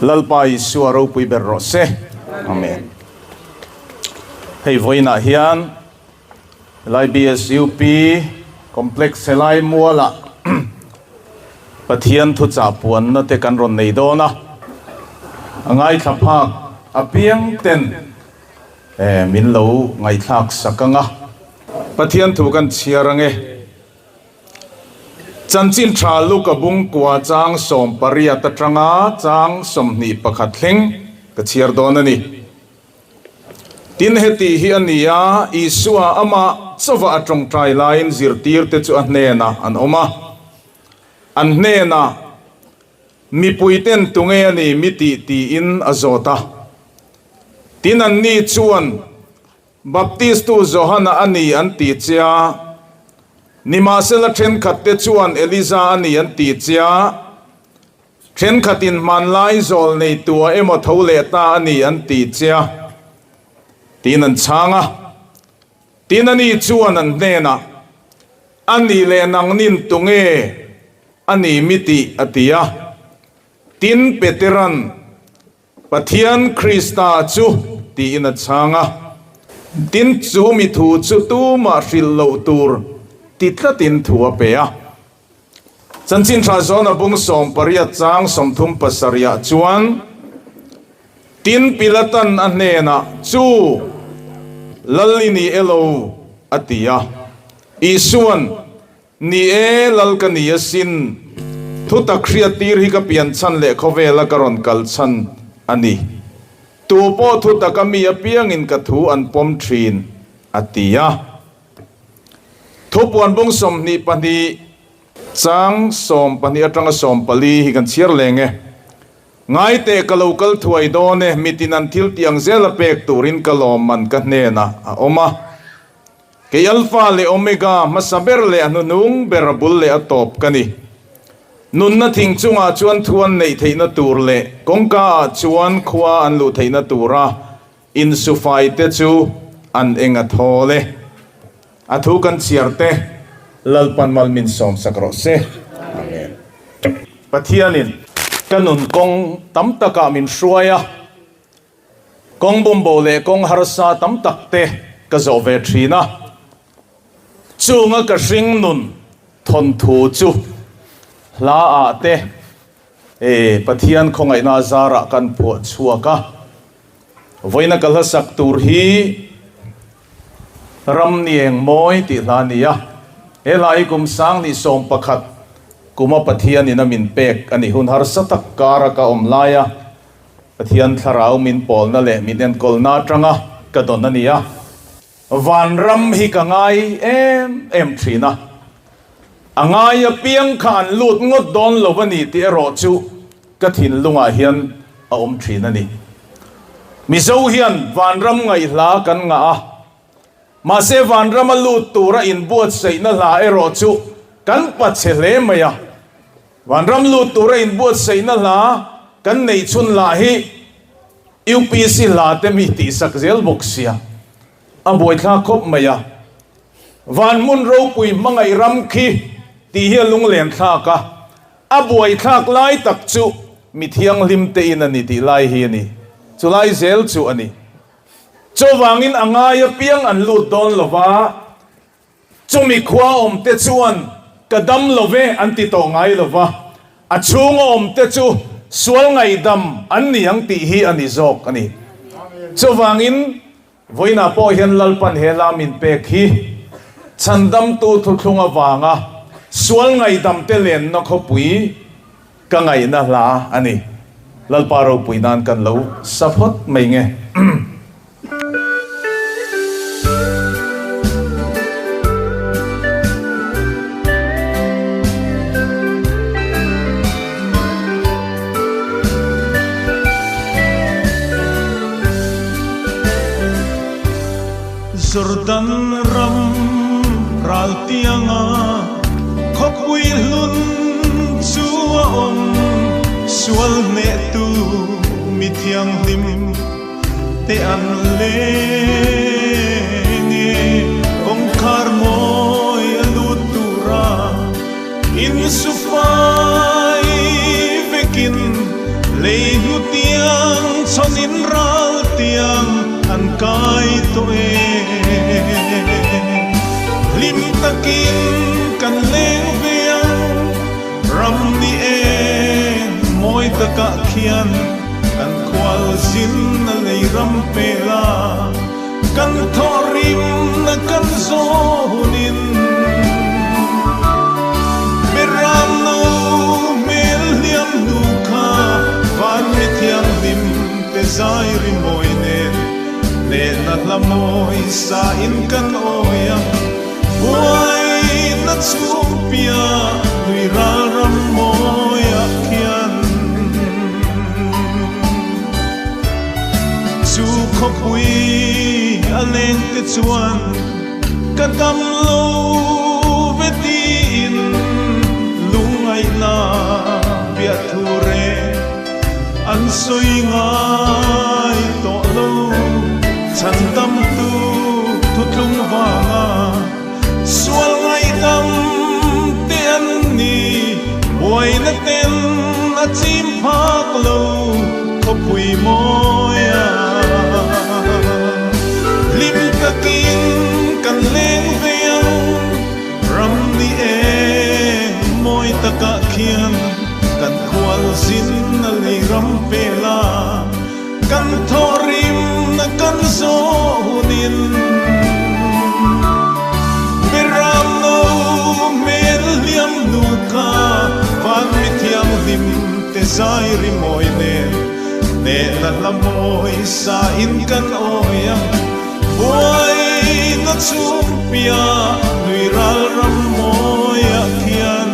Lalpa Isua ropui ber rawh se. Amen. Hei vawiinah hian helai BSUP Complex helai mualah Pathian thuchah puanna te kan rawn nei dawn a, a ngaithla phak apiang ten min lo ngaihthlak sak ang a. Pathian thu kan chhiar ang e. Chanchin tha Luka bungkua chang 18 atanga chang 21 thleng ka chhiar dawn a ni. Tin, heti hi a ni a, Isua amah chauva a tawngtai laiin zirtirte chu a hnenah an awm a. An hnenah, Mipuiten tunge a ni mi tih? tiin a zawt a. Tin, anni chuan, Baptistu Johana a ni an ti che a, nimahsela thenkhatte chuan Elija a ni an ti che a, Thenkhatin hmanlai zawl nei tua emaw tho leh ta a ni an ti che a, tiin an chhang a. Tin ani chuan an hnenah, A nih leh nangnin tunge a ni mi tih? a ti a. Tin Petera'n, Pathian Krista chu tiin a chhang a. Tin chu mi thu chu tumah hrilh loh tur ti tlatin thu a pe a. Chanchin tha zawna bung 18 chang 37 ah chuan, Tin Pilatan a hnenah, Chu, Lal i ni elo? a ti a. Isuan, Ni e, Lal ka ni asin. Thutak hriattir hi ka pian chhan leh khawvela ka rawn kal chhan a ni. Tu pawh thutak a mi apiangin ka thu an pawm thin, a ti a. Thupuan bung 22 chang 14 atanga 14 hi kan chhiar leng e. Ngaite ka lo kal thuai dawn e, mitin an thil tih ang zela pek turin ka lawmman ka hnenah a awm a. Kei Alpha leh Omega, hmasa ber leh a hnuhnung ber a bul leh a tawp ka ni. Nunna thing chungah chuan thu an neih theihna tur leh kawngka ah chuan khua an luh theihna tura Insufai te chu an eng a thawl e. A thu kan chhiar te Lalpan mal min sawm sak rawh se. Amen. Pathianin ka nun kawng tam takah min hruai a, kawng bumbo leh kawng harsa tam tak te ka zawh ve thin a. Chunga ka hring nun thawnthu chu hla ah te e Pathian khawngaihna zarah kan phuah chhuak a. Vawiina ka hla sak tur hi Ram Nieng Mawi tih hla a ni a. He hla hi kum 2011 kuma Pathianin a min pek a ni. Hun harsa tak kara ka awm laia Pathian thlarau min pawlna leh min enkawlna atanga ka dawn a ni a. Vanram hi ka ngai em em thin a. A ngai apiang kha an lut ngawt dawn lo a ni tih erawh chu ka thinlungah hian a awm thin a ni. Mizo hian vanram ngaihhla kan ngah a, mahse vanrama lut tura inbuatsaihna hla erawh chu kan pachhe hle mai a. Vanram lut tura inbuatsaihna hla kan neih chhun lah hi UPC hla te mi tihsak zel bawk sia, a buaithlak khawp mai a. Van hmun ropui hmangaih ram khi tih hi a lunglen thlak a, a buai thlak lai tak chu mi thianghlim te in a ni tih lai hi a ni. Chu lai zel chu a ni. Chuvangin a ngai apiang an lut dawn lo va, chumi khua awm te chuan ka dam lo ve an ti tawh ngai lo va, a chhunga awm te chu sual ngaihdam an ni ang tih hi a ni zawk a ni. Chuvangin Vawiinah pawh hian Lalpan he hla min pek hi Chhandamtu thuthlung avanga sual ngaihdamte lenna khawpui ka ngaihna hla a ni. Lalpa ropui nan kan lo sa phawt mai nge. Jordan ram ral tianga khawpui hlun chu a awm, sual hnehtu mi thianghlim te an leng e, kawngkhar mawi a lut tura insufai vekin lei hnuti. kai tawh e. Hlim takin kan leng ve ang, ram ni eng mawi takah khian kan khual zin a lei ram pel a, kan thawhrimna kan zawnin. Beram no hmel hliam hnu kha van mi thianghlim te zai ri mawi nen nehna hla mawi sa in kan awi ang buaina chhung piah nui ral ram mawiah khian chu khawpui a leng te chuan Ka dam lo ve tiin lungngaihna biah thu reng an sawi ngai tawh lo. Chhan damtu thutlung vanga sual ngaihdam te an ni. Buaina ten a chim phak lo khawpui mawi a. Hlim takin kan leng ve ang, ram ni eng mawi takah khian kan khual zin a lei ram pel a, kan thawhrimna kan zawh hunin Beram no hmel hliam hnu kha van mi thianghlim te zai ri mawi nen. Hnehna hla mawi sa in kan awi ang, buaina chhung piah nui ral ram mawiah khian.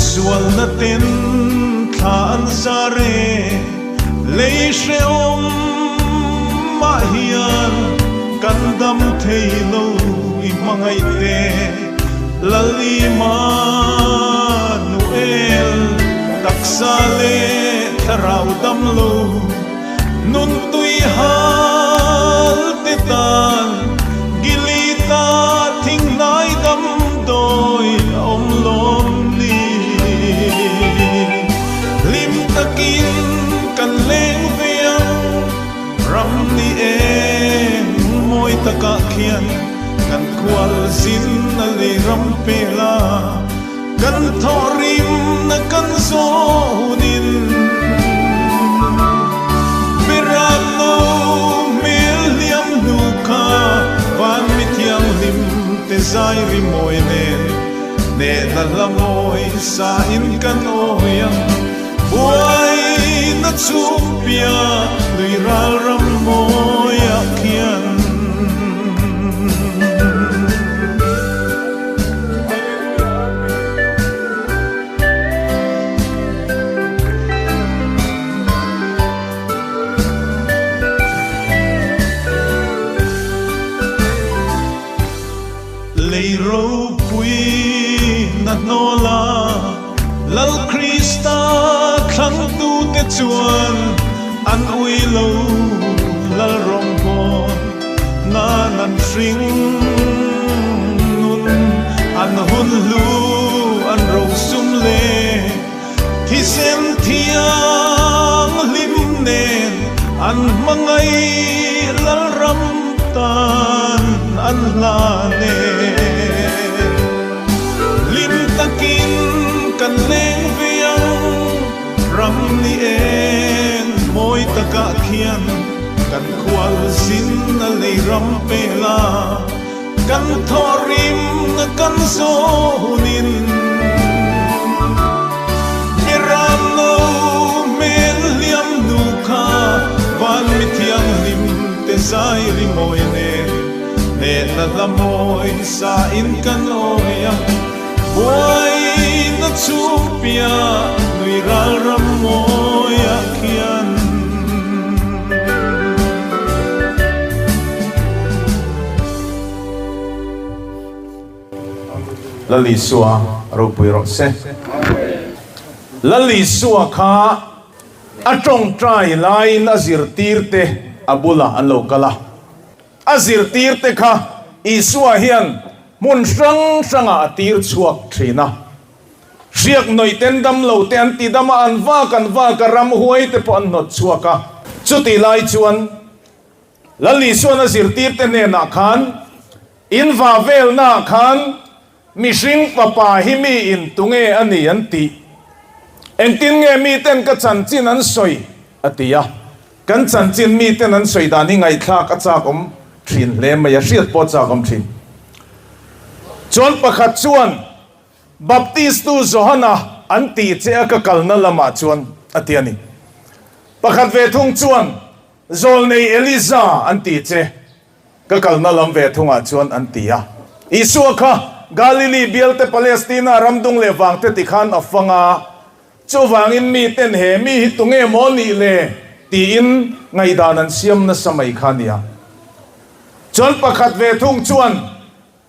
Sualna ten thla an zar e, lei hrehawm mah hian kan dam thei lo i hmangaih te. Lal Immanuel, taksa leh thlarau dam lo, nun tui hal te tan Gilita thinghnai dam dawi a awm lawm ni. Hlim takin kan leng ve ang, ram ni eng mawi takah khian. Kan khual zin a lei ram pel a, kan thawhrimna kan zawnin Beram no hmel hliam hnu kha van mi thianghlim te zai ri mawi nen hnehna hla mawi sa in kan awi ang buaina chhung piah lui ral ram mawiah khian. Lei ropui na hnawl a, Lal Krista thlangtute chuan an ui lo Lal rawngbâwl nan an hring nun an hun hlu an rosum leh thisen thianghlim nen an hmangaih Lal ram tan an hlan e. Hlim takin kan leng ve ang, ram ni eng mawi takah khian kan khual zin a lei ram pel a, kan thawhrimna kan zawnin Beram no hmel hliam hnu kha van mi thianghlim te zai ri mawi nen. Hnehna hla mawi sa in kan awi ang, buaina chhung piah nui ral ram mawiah khian. Lal Isua ropui rawh se. Lal Isua kha a tawngtai laiin a zirtirte a bulah an lo kal a. A zirtirte kha Isua hian hmun hrang hrangah a tir chhuak thin a. Hriak nawih ten dam lo te an ti dam a, an vak an vak a, ramhuai te pawh an hnawt chhuak a. Chutih lai chuan Lal Isuan a zirtir te hnenah khan, In va velnaah khan mihring fapa hi mi in tunge a ni an tih? Engtin nge miten ka chanchin an sawi? a ti a. Kan chanchin miten an sawi dan hi ngaihthlak a chak awm thin hle mai a, hriat pawh a chak awm thin. Chuan pakhat chuan Baptistu Johana an tih che a ka kalna lamah chuan a ti a ni. Pakhat ve thung chuan Zawlnei Eliza an tih che ka kalna lam ve thungah chuan an ti a. Isua kha Galili bialte Palestina ram dung leh vangte tikhan a fang a, chuvangin miten he mi hi tunge maw nih le tiin ngaihdan an siam nasa mai kha a nia. Chuan pakhat ve thung chuan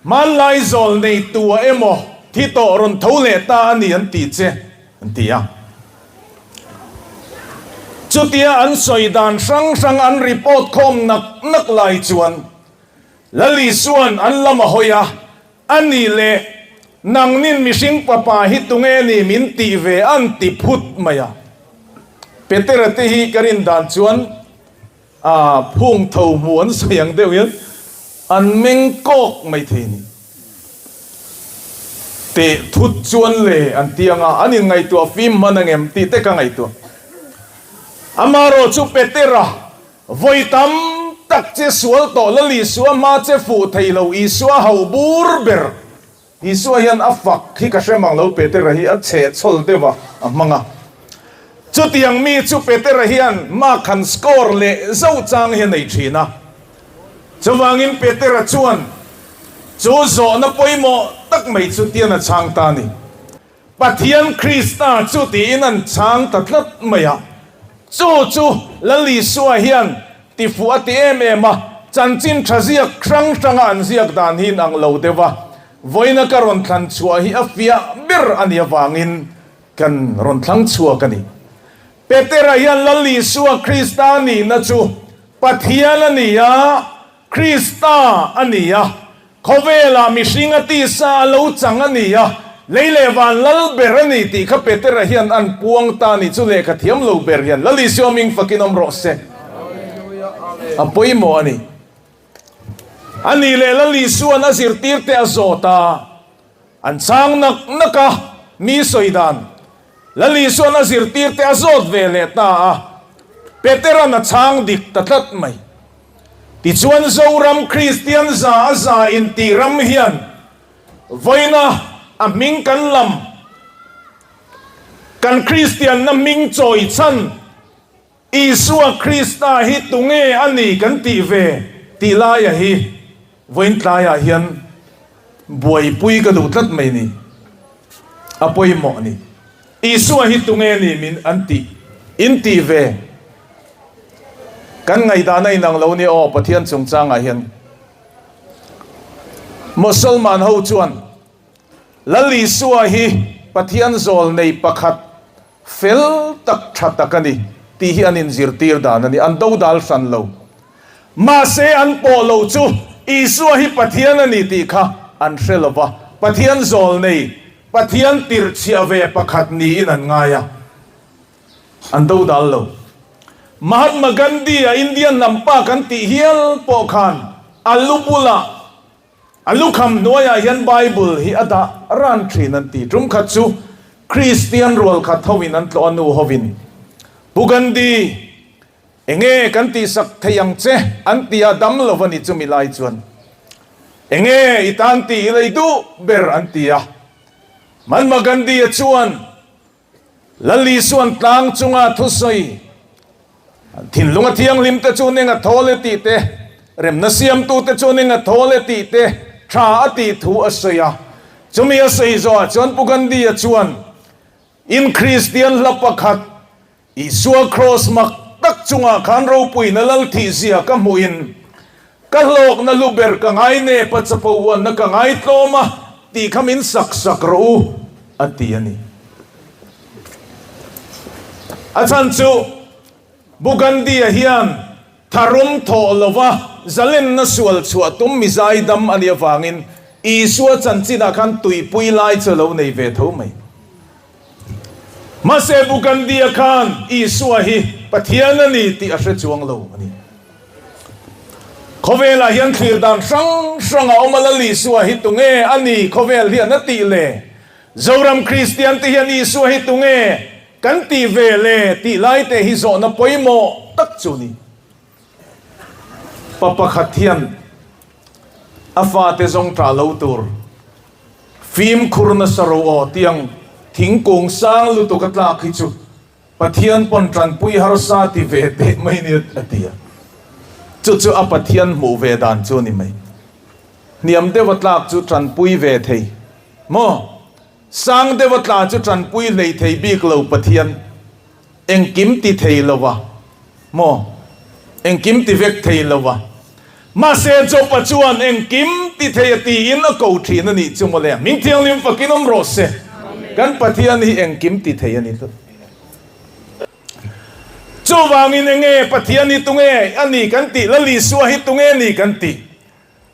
Hmanlai zawl nei tua emaw thi tawh rawn tho leh ta a ni an tih che, an ti a. Chutia an sawi dan hrang hrang an report khawm nak nak lai chuan Lal Isua'n an lam a hawi a, A nih leh nangnin mihring papa hi tunge ni min tih ve an ti phut mai a. Petera te hi ka rin dan chuan A phung tho hmu an sawi ang deuh hian an meng kawk mai thei ni. Teh thut chuan le an ti ang a, an inngaihtuah fim hman ang em tih te ka ngaihtuah. Amarawh chu Petera vawi tam tak che sual tawh Lal Isua hma che fuh thei lo Isua hauh bur ber Isua hian a fak hi ka hre mang lo, Petera hi a chhehchhawl deuh a, a hmang a. Chutiang mi chu Petera hian mark han score leh zauh chang hi a nei thin a. Chuvangin Petera chuan chu zawhna pawimawh tak mai chu tian a chhang ta a ni. Pathian Krista chu tiin an chhang ta tlat mai a. Chu chu Lal Isua hian tifuh a ti em em a, chanchin tha ziak hrang hranga an ziak dan hi inang lo deuh a, vawiina ka rawn thlan chhuah hi a fiah ber a nih avangin kan rawn thlang chhuak a ni. Petera hian Lal Isua Krista nihna chu Pathian a ni a, Krista a ni a, Khawvelah mihring a tisa a lo chang a ni a, lei leh van lal ber a ni tih kha Petera hian an puang ta a ni. Chu lehkha thiam lo ber hian Lal Isua ming fakin awm rawh se. A pawimawh a ni. A nih leh Lal Isua'n a zirtirte a zawt a, an chang nak nak a, mi sawi dan. Lal Isua'n a zirtirte a zawt ve leh ta a, Petera'n a chang dik ta tlat mai. Tichuan Zoram Kristian za a za intih ram hian vawiina a hming kan lam, kan Kristianna hming chawi chhan Isua Krista hi tunge a ni kan tih ve tih laia hi vawiin tlaiah hian buaipui ka duh tlat mai ni. A pawimawh a ni. Isua hi tunge ni min an tih in tih ve kan ngaihdan a inang lo nia aw Pathian chungchangah hian Mosolman ho chuan Lal Isua hi Pathian zawl nei pakhat fel tak tha tak a ni tih hi an inzirtir dan a ni an dodal hran lo mahse an pawh lo chu Isua hi Pathian a ni tih kha an hre lo va Pathian zawl nei Pathian tirhchhiah ve pakhat niin an ngai a, an dodal lo. Mahatma Gandhi-a India hnam pa kan tih hial pawh khan a lu bulah, a lukham hnuaiah hian Bible hi a dah ran thin an ti. Tum khat chu Kristian rual khat hovin an tlawh a nu hovin, Pu Gandhi, Enge kan tihsak thei ang che an ti a, dam lo a ni chumi lai chuan enge i tan tih i lei duh ber an ti a. Mahatma Gandhi-a chuan Lal Isua'n tlang chunga thusawi thinlunga thianghlim te chu ning a thawl e tih te, remna siamtu te chu ning a thawl e tih te tha a tih thu a sawi a. Chumi a sawi zawhah chuan Pu Gandhi-a chuan In Kristian hla pakhat Isua Kraws mak tak chungah khan ropuina lal thih zia ka hmuhin ka hlawkna lu ber ka ngai nep a, chapo uanna ka ngai tlawm a tih kha min sak sak rawh u a ti a ni. A chhan chu Bu Gandhi-a hian tharum thawh lova zalenna sual chhuah tum mi zaidam a nih avangin Isua chanchinah khan tuipui lai chu a lo nei ve tho mai. Mahse Bugandia khan Isua hi Pathian a ni tih a hre chuang lo a ni. Khawvelah hian thlir dan hrang hrang a awm a, Lal Isua hi tunge a ni khawvel hian a tih le? Zoram Kristian te hian Isua hi tunge kan tih ve le tih lai te hi zawhna pawimawh tak chu a ni. Pa pakhat hian a fate zawng ṭah lo tur fimkhur nasa ro aw tiang thingkung sang lutuk a tlak hi chu Pathian pawn ṭanpui harsa ti ve teh mai ni a ti a. Chu chu a Pathian hmuh ve dan chu a ni mai. Hniam deuh a tlak chu ṭanpui ve thei maw? Sang deuh a tla chu ṭanpui hlei thei bik lo Pathian. Engkim ti thei lo a maw? Engkim ti vek thei lo a. Mahse Jopa chuan engkim ti thei a tiin a ko thin a nih chu mawle. Hming Thianghlim fakin awm rawh se. Kan Pathian hi engkim ti thei a ni tlat. Chuvangin enge Pathian hi tunge a ni kan tih? Lal Isua hi tunge a ni kan tih?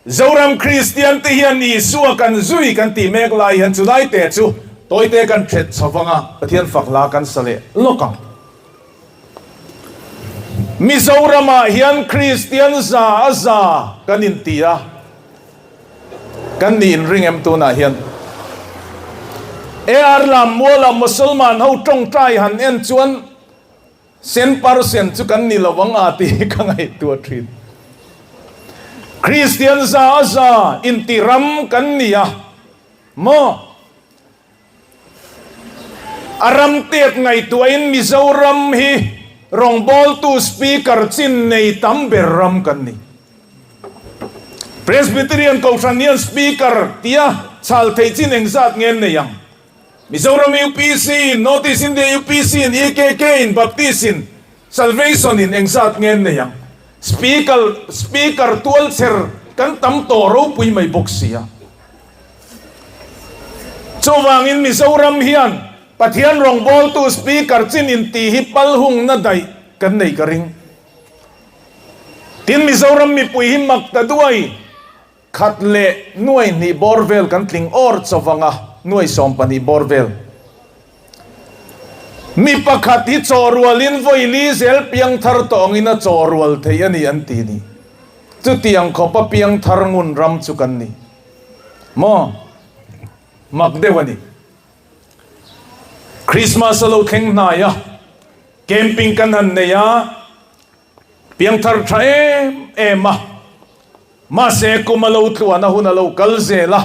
Zoram Kristian te hian Isua kan zui kan tih mek lai hian chulai te chu tawite kan thet chho vang a, Pathian fak hla kan sa leh lawk ang. Mizoramah hian Kristian za a za kan inti a, kan nih inring em tunah hian? AR Lammuala Mosolman ho tawngtai han en chuan Sen percent chu kan ni lo ang a tih hi ka ngaihtuah thin. Kristian za a za inti ram kan ni a maw? A ram tet ngaihtuahin Mizoram hi rawngbawltu speaker chin nei tam ber ram kan ni. Presbyterian Kohhran hian speaker tia chhal theih chin engzat nge an nei ang? Mizoram UPC in, North East India UPC in, EKK in, Baptist in, Salvation in engzat nge an nei ang? Speaker Speaker tualchher kan tam tawh ropui mai bawk sia. Chuvangin Mizoram hian Pathian rawngbawltu Speaker chin intih hi pal hungna daih kan nei ka ring. Tin Mizoram mipui hi mak ta duai. Khat leh nuai hnih bawr vel kan tling awr chaw vang a, nuai 12 bawr vel. Mi pakhat hi chaw rualin vawi li zel piangthar tawngin a chaw rual thei a ni an ti ni. Chutiang khawpa piangthar ngun ram chu kan ni. Maw? Mak deuh a ni. Christmas a lo thleng hnai a, camping kan han nei a, Piangthar tha em em a, mahse kum a lo tluan a hun a lo kal zel a,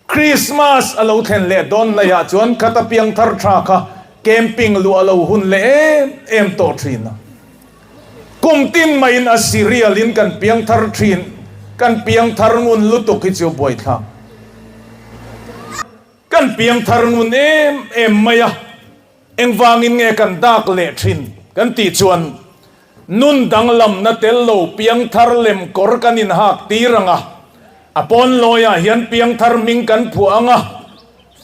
Christmas a lo thlen leh dawn hnaiah chuan khata piangthar tha kha camping luh a lo hun leh em em tawh thin a. Kum tin maiin a serial in kan piangthar thin, kan piangthar ngun lutuk hi chu buaithlak. Kan piangthar ngun em em mai a. Engvangin nge kan dak leh thin kan tih chuan nun danglamna tel lo piangthar lem kawr kan inhak tir ang a, a pawn lawiah hian piangthar hming kan phuah ang a,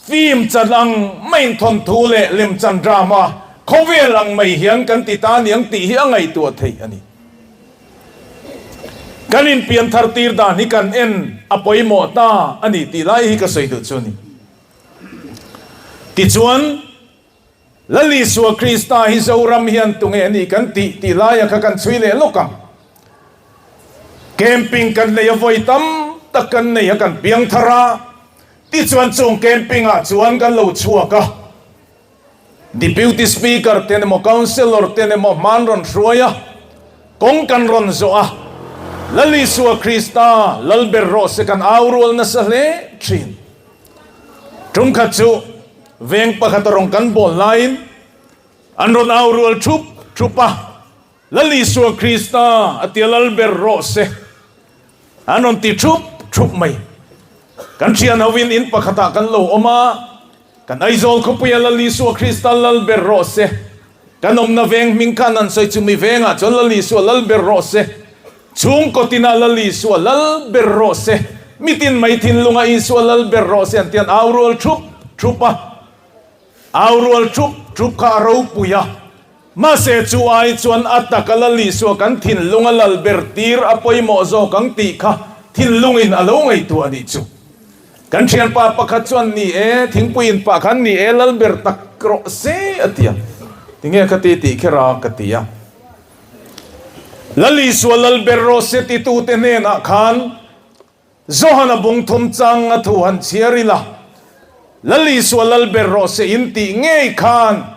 film chan ang maiin thawnthu leh lemchan drama khawvel ang mai hian kan ti ta niang tih hi a ngaihtuah theih a ni. Kan inpianthar tir dan hi kan en a pawimawh ta a ni tih lai hi ka sawi duh chu a ni. Tichuan, Lal Isua Krista hi Zoram hian tunge a nih kan tih tih laia kha kan chhui leh lawk ang. Camping kan nei a vawi tam tak kan nei a kan piang thar a, tichuan chung camping ah chuan kan lo chhuak a, Deputy Speaker ten emaw Councillor ten emaw hman rawn hruai a, kawng kan rawn zawh a, Lal Isua Krista Lal ber rawh se kan au rual nasa hle thin. Tum khat chu veng pakhat a rawn kan bawl laiin an rawn au rual thup thup a, Lal Isua Krista a tia Lal ber rawh se an rawn ti thup thup mai. Kan thian hovin in pakhatah kan lo awm a, Kan Aizawl khawpuia Lal Isua Krista lal ber rawh se. Kan awmna veng hming khan an sawi chu mi vengah chuan Lal Isua lal ber rawh se. Chhungkaw tinah Lal Isua lal ber rawh se. Mitin mai thinlunga Isua lal ber rawh se an ti an au rual thup thup a. Au rual thup thup kha a ropui a. Mahse chu ai chuan a taka Lal Isua kan thinlunga lal ber tir a pawimawh zawk ang tih kha thinlungin a lo ngaihtuah a nih chu. Kan thianpa pakhat chuan ni e, thingpui in pah khan ni e, lal ber tak. rawh se a ti a. Tinge ka ti tih kher a ka ti a. Lal Isua lal ber rawh se titute hnenah khan Johana bung thum chang a thu han chhiar ila, Lal Isua lal ber rawh se in tih ngei khan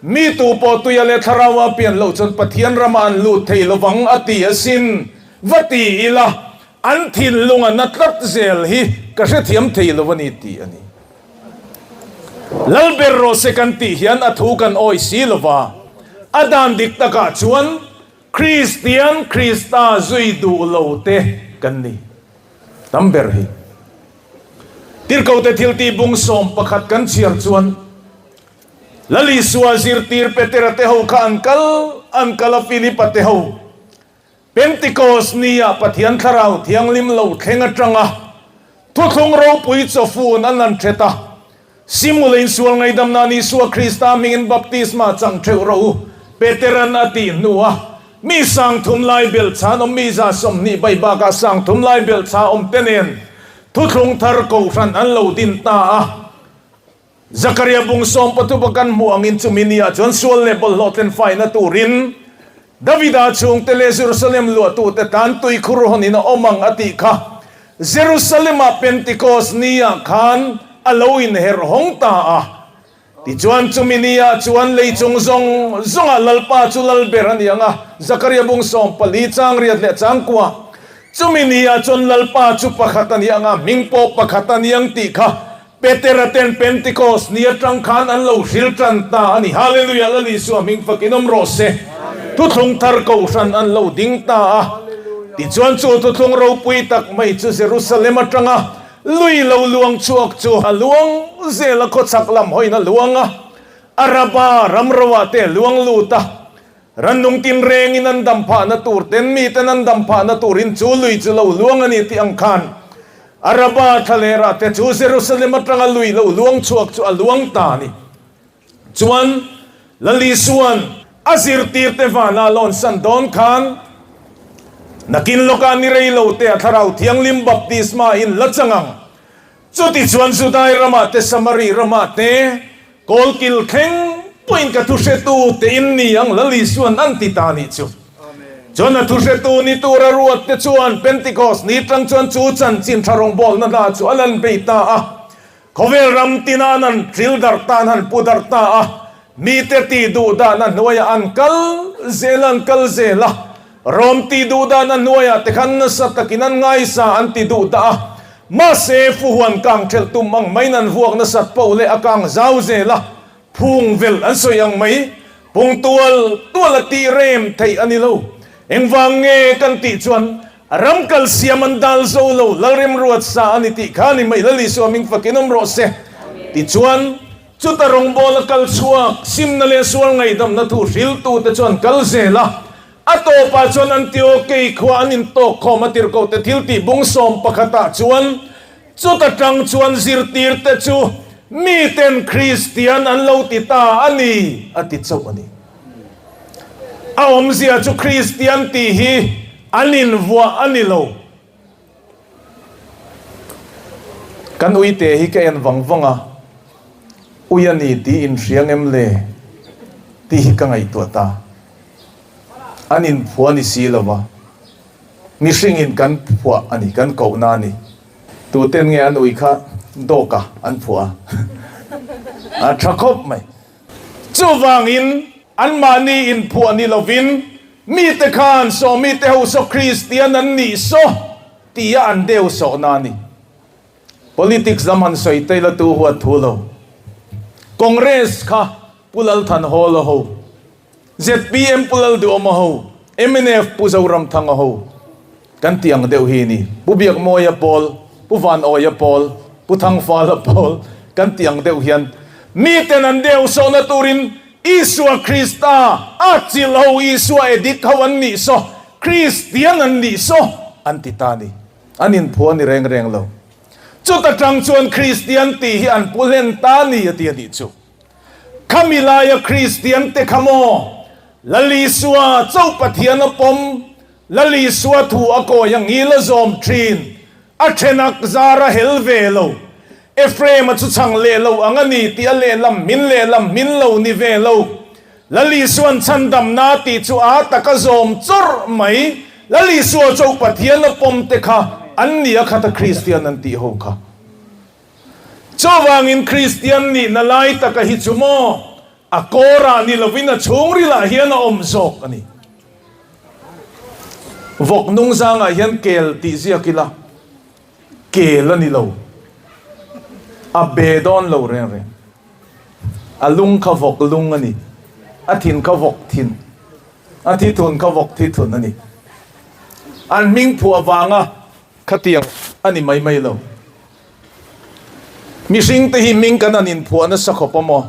mi tu pawh tuia leh thlaraua pian loh chuan Pathian ramah an lut thei lovang a ti asin va ti ila, an thinlung a na tlat zel hi ka hrethiam thei lo a ni tih a ni. Lal ber rawh se kan tih hian a thu kan awih si lova, a dan dik takah chuan Kristian Krista zui duh lo te kan ni tam ber hi. Tirhkote thiltih bung 11 kan chhiar chuan Lal Isua zirtir Petera te ho kha an kal an kal a Philipa te ho Pentikos nia Pathian Thlarau Thianghlim lo thleng atanga thuthlung ropui chawfun an han thet a, Simul insual ngaihdam nan Isua Krista hmingin baptisma chang theuh rawh u, Peteran a tih hnuah mi 3000 lai belhchhan awm mi 120 bai bakah 3000 lai belhchha awm te nen thuthlung thar kohhran an lo din ta a. Zakaria bung 13 a kan hmuh angin chumi niah chuan sual leh bawlhhlawh tlenfaina turin Davida chhungte leh Jerusalem luahtute tan tuikhur hawnin a awm ang a tih kha Jerusalem-ah Pentikos ni-ah khan a lo inherh hawng ta a. Tichuan chumi ni-ah chuan lei chung zawng zawngah Lalpa chu lal ber a ni ang a, Zakaria bung 14 chang riat leh chang kua. Chumi ni-ah chuan Lalpa chu pakhat a ni ang a, hming pawh pakhat a ni ang tih kha Petera ten Pentikos ni atang khan an lo hril tan ta a ni. Hallelujah! Lal Isua hming fakin awm rawh se. Thuthlung thar kohhran an lo ding ta a. Tichuan chu thuthlung ropui tak mai chu Jerusalem atanga lui lo luang chhuak chu a luang zel a, khawchhak lam hawiin a luang a, Araba ram roah te a luang lut a. Rannung tinrengin an dam phahna tur ten miten an dam phahna turin chu lui chu lo luang a ni tih ang khan Araba thlalerah te chu Jerusalem atanga lui lo luang chhuak chu a luang ta a ni. Chuan Lal Isua'n a zirtirte vanah lawnsan dawn khan nakin lawkah ni rei lo te a Thlarau Thianghlim baptisma in la chang ang. Chutichuan Judai ramah te Samari ramah te Kawlkil thleng pawhin ka thuhretu te in ni ang Lal Isua'n an ti ta nih chu. Chuan a thuhretu ni tura ruat te chuan Pentikos ni tang chuan chu chanchin tha rawngbawlna hna chu a lan bei ta a. Khawvel ram tina an han thil darh ta an han pu darh ta a. Mite tih duh dahna hnuaiah an kal zel an kal zel a. Rom tih duh dahna hnuaiah te khan nasa takin an ngaisa an ti duh dah a. Mahse, fuhuan kang thelh tum ang maiin an vuak nasat poh leh a kang zau zel a, phung velh an sawi ang mai. Pung tual tual a tih rem theih a ni lo. Engvang nge kan tih chuan ram kal siam an dal zo lo, Lalremruat sa a ni tih kha a ni mai. Lal Isua hming fakin awm rawh se. Tichuan, Chuta rawngbawla kal chhuak, simna leh sual ngaihdamna thu hriltute chu an kal zel a. A tawpah chuan Antiokei khua an intawk khawm a tirhkohte thiltih bung 11 ah chuan chuta tang chuan zirtirte chu miten Kristian an lo ti ta a ni a ti chauh a ni. A awmzia chu Kristian tih hi an invuah a ni lo. Kan uite hi ka en vang vang a, ui a ni tih inhria ngem le tih hi ka ngaihtuah ta. An inphuah a ni si lo va, mihringin kan phuah a ni, kan kohna a ni. Tuten nge an ui kha dawk a an phuah a, a tha khawp mai. Chuvangin anmahni inphuah ni lovin mite khan saw mite ho saw Kristian an nih saw tia an deu sawhna a ni. Politics lam han sawi te ila tu huat thu lo. Congress kha Pu Lalthanhawla ho, Zpm Pu Lalduhawma ho, mnf Pu Zoramthanga ho kan tih ang deuh hi ni. Pu Biakmawia pawl, Pu Vanawia pawl, Pu Thangfala pawl kan tih ang deuh hian miten an deu sawhna turin Isua Krista a chilh ho, Isua edik ho an nih saw, Kristian an nih saw an ti ta a ni. An inphuah a ni reng reng lo. Chuta tang chuan Kristian tih hi an pu hlen ta a ni a ti a nih chu. Khami laia Kristian te kha maw Lal Isua chauh Pathian a pawm, Lal Isua thu a kawi a ngil a zawm thin, a thenak zar a hel ve lo. Ephraim-a chu chhang leh lo ang a ni tih a lehlam hmin lehlam hmin lo ni ve lo. Lal Isua'n chhandamna tih chu a taka zawm chawrh mai. Lal Isua chauh Pathian a pawm te kha an ni a khata Kristian an tih ho kha. Chuvangin Kristian nihna lai taka hi chu maw a kawrah ni lovin a chhungrilah hian a awm zawk a ni. Vawk nungzangah hian kel tih ziak ila kel a ni lo. A be dawn lo reng reng. A lung kha vawk lung a ni. A thin kha vawk thin. A thithun kha vawk thithun a ni. An hming phuah vanga khatiang a ni mai mai lo. Mihring te hi hming kan han inphuah nasa khawp a maw?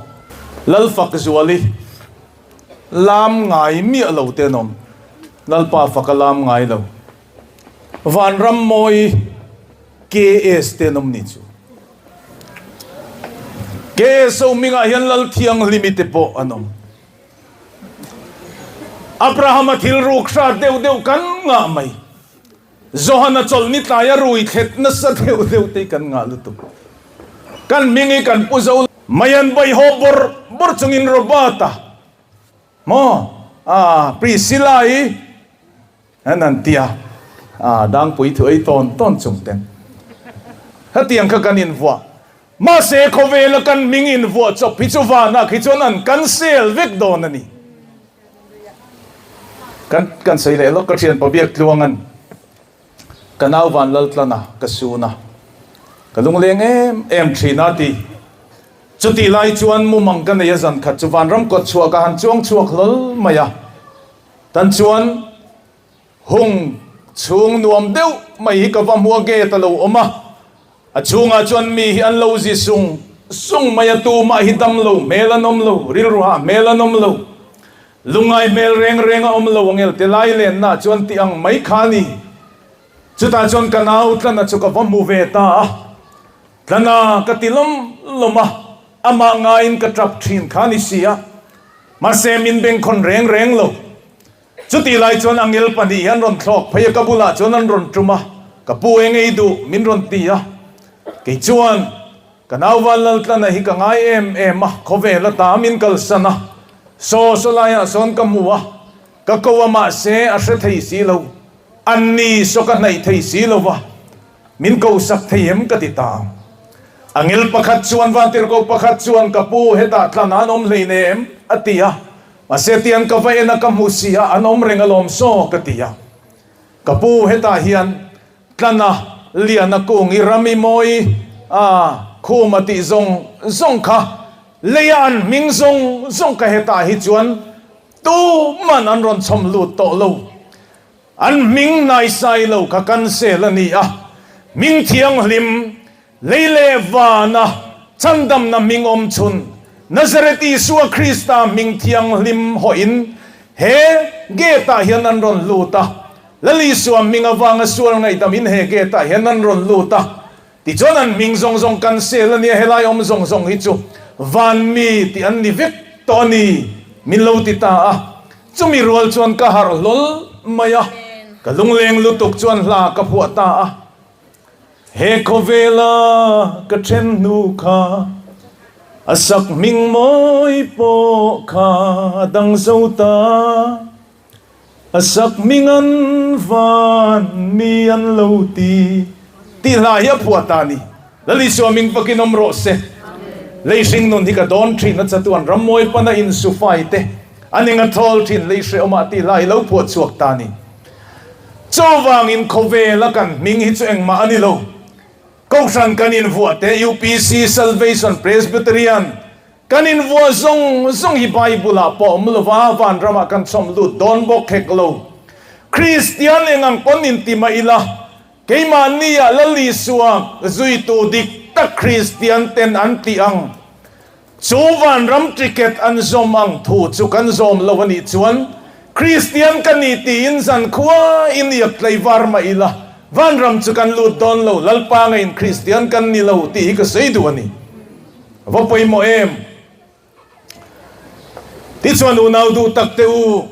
Lalfakzuali lam ngai miah lo te an awm. Lalpa faka lam ngai lo. Vanrammawi KS te an awm ni chu. KS ho hmingah hian Lalthianghlimi te pawh an awm. Abrahama thil ruk hrat deuh deuh kan ngah mai. Johana chawlhni tlaia rui thlet nasa deuh deuh te hi kan ngah lutuk. Kan hming hi kan pu zo. Mai an baih haw bawrh bawrh chungin Robert-a maw ah Priscilla-i an han ti a, ah dangpui thu ei tawn tawn chung ten hetiang kha kan invuah. Mahse khawvela kan hming invuah chawp hi chu vanah khi chuan an cancel vek dawn a ni. Kan kan sawi leh lawk ka thian Pabiak Tluangan ka nau van lal tlan a ka sun a ka lungleng em em thin a ti. Chutih lai chuan mumang ka nei a zan khat chu vanram kawt chhuah ka han chuang chhuak hlawl mai a. Tan chuan Hung chhung nuam deuh mai hi ka va hmu a gate a lo awm a, a chhungah chuan mi hi an lo zi sung sung mai a, tumah hi dam lo hmel an awm lo, rilru hah hmel an awm lo, lungngai hmel reng reng a awm lo ang el te lai lenna chuan tih ang mai kha a ni. Chutah chuan ka nau Tlana chu ka va hmu ve ta a, Tlana ka ti lawm lawm a, amah ngaiin ka tap thin kha a ni si a, mahse min bengkhawn reng reng lo. Chutih lai chuan angel pahnih hi an rawn thlawk phei a, ka bulah chuan an rawn tum a, ka pu eng ei duh min rawn ti a, kei chuan ka nau Vanlaltlana hi ka ngai em em a, khawvel ata min kalsan a, saw saw laiah sawn ka hmu a, ka ko a mahse a hre thei si lo, an ni saw ka hnaih thei si lo va, min ko sak thei em ka ti ta ang. Angel pakhat chuan Vantirhkoh pakhat chuan ka pu hetah tlan an awm hleinem a ti a, Mahse tiang ka va en a ka hmu si a, an awm reng alawm saw ka ti a. Ka pu hetah hian Tlana, Liana kung i ram i mawi a, khum a tih zawng zawng kha leia an hming zawng zawng kha hetah hi chuan tuman an rawn chhawm lut tawh lo. An hming hnaisai lo kha cancel a ni a, hming thianghlim Lei leh vana chhandamna hming awm chhun, Nazareth Isua Krista hming thianghlim hawhin he gate-ah hian an rawn lut a. Lal Isua hming avanga sual ngaihdamin he gate-ah hian an rawn lut a. Tichuan an hming zawng zawng kan sel a nia, helai awm zawng zawng hi chu van mi tih an ni vek tawh a ni, min lo ti ta a. Chumi rual chuan ka harh hlawl mai a, ka lungleng lutuk chuan hla ka phuah ta a. He khawvela ka then hnu kha a sak hming mawi pawh kha a dang zo ta, a sak hming an van mi an lo ti tih hla hi a phuah ta a ni. Lal Isua ming pakin awm rawh se. Lei hring nun hi ka dawn thin a chatuan rammawi pana insufai te an eng a thawl thin lei hrehawmah tih hla hi lo phuah chhuak ta a ni. Chuvangin khawvela kan hming hi chu engmah a ni lo. Kohhran kan invuah te, UPC, Salvation, Presbyterian, kan invuah zawng zawng hi Bible-ah pawh awm lo va, vanramah kan chhawm lut dawn bawk hek lo. Kristian eng ang pawn inti mah ila, keimahnia Lal Isua zuitu dik tak Kristian ten an tih ang Chu vanram ticket an zawm ang thu chu kan zawm lo a nih chuan Kristian ka ni tiin zankhua in iak tlaivar mah ila vanram chu kan lut dawn lo, Lalpa ngeiin Kristian kan ni lo tih hi ka sawi duh a ni. A va pawimawh em? Tichuan unau duh tak te u,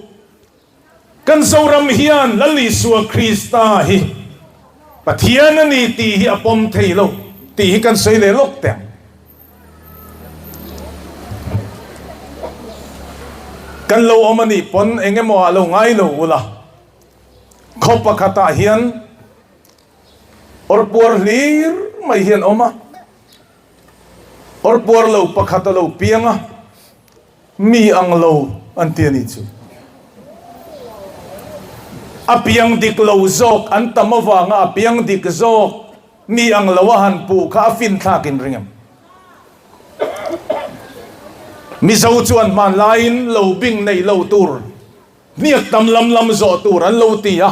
Kan Zoram hian Lal Isua Krista hi Pathian a ni tih hi a pawm thei lo. Tih hi kan sawi leh lawk teh ang. Kan lo awm a nih pawn eng emaw ah lo ngai lo ula, khaw pakhatah hian awrpuar hlir mai hi an awm a, awrpuar lo pakhat a lo piang a, Mi ang lo an ti a nih chu. A piang dik lo zawk an tam avanga a piang dik zawk mi ang lo a han puh kha a fin thlak in ring em? Mizo chuan hmanlaiin lo bing neih lo tur, hniak tam lam lam zawh tur an lo ti a,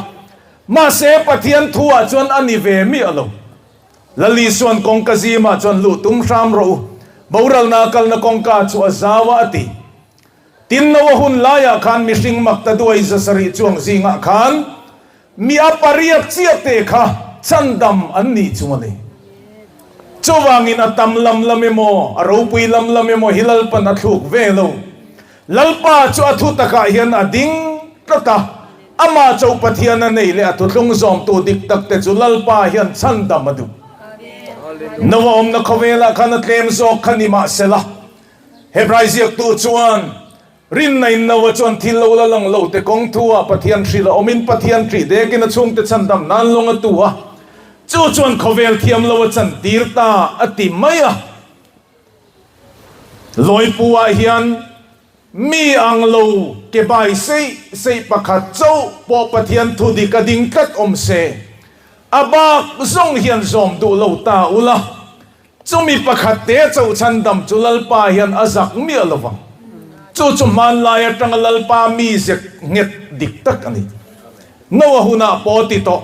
mahse Pathian thuah chuan a ni ve miah lo. Lal Isua'n kawngka zimah chuan luh tum hram rawh u, boralna kalna kawngka chu a zau a a ti. Tin, Noa hun laiah khan mihring makta duai 700 chuang zingah khan mi a pariat chiah te kha chhandam an nih chung a ni. Chuvangin a tam lam lam emaw, a ropui lam lam emaw hi Lalpan a thluk ve lo. Lalpa chu a thu takah hian a ding tlat a. Amah chauh Pathian a nei leh a thuthlung zawmtu dik tak te chu Lalpa hian chhandam a duh. Noa awmna khawvelah khan a tlem zawk kha ni mahsela, Hebrai ziaktu chuan, Rinna in Noa chuan thil lo la lang lo te kawng thu ah Pathian hrilh a awmin Pathian ṭih dekin a chhungte chhandam nan lawng a tu a, chu chuan khawvel thiam lo a chantir ta a ti mai a. Lawipu ah hian Mi ang lo ke bai seih seih pakhat chauh pawh Pathian thu dik a ding tlat awm se, a bak zawng hian zawm duh lo ta ula, chumi pakhat te chauh chhandam chu Lalpa hian a zak miah lo vang. Chu chu hmanlai atanga Lalpa mi zek nghet dik tak a ni. Noa hunah pawh ti tawh.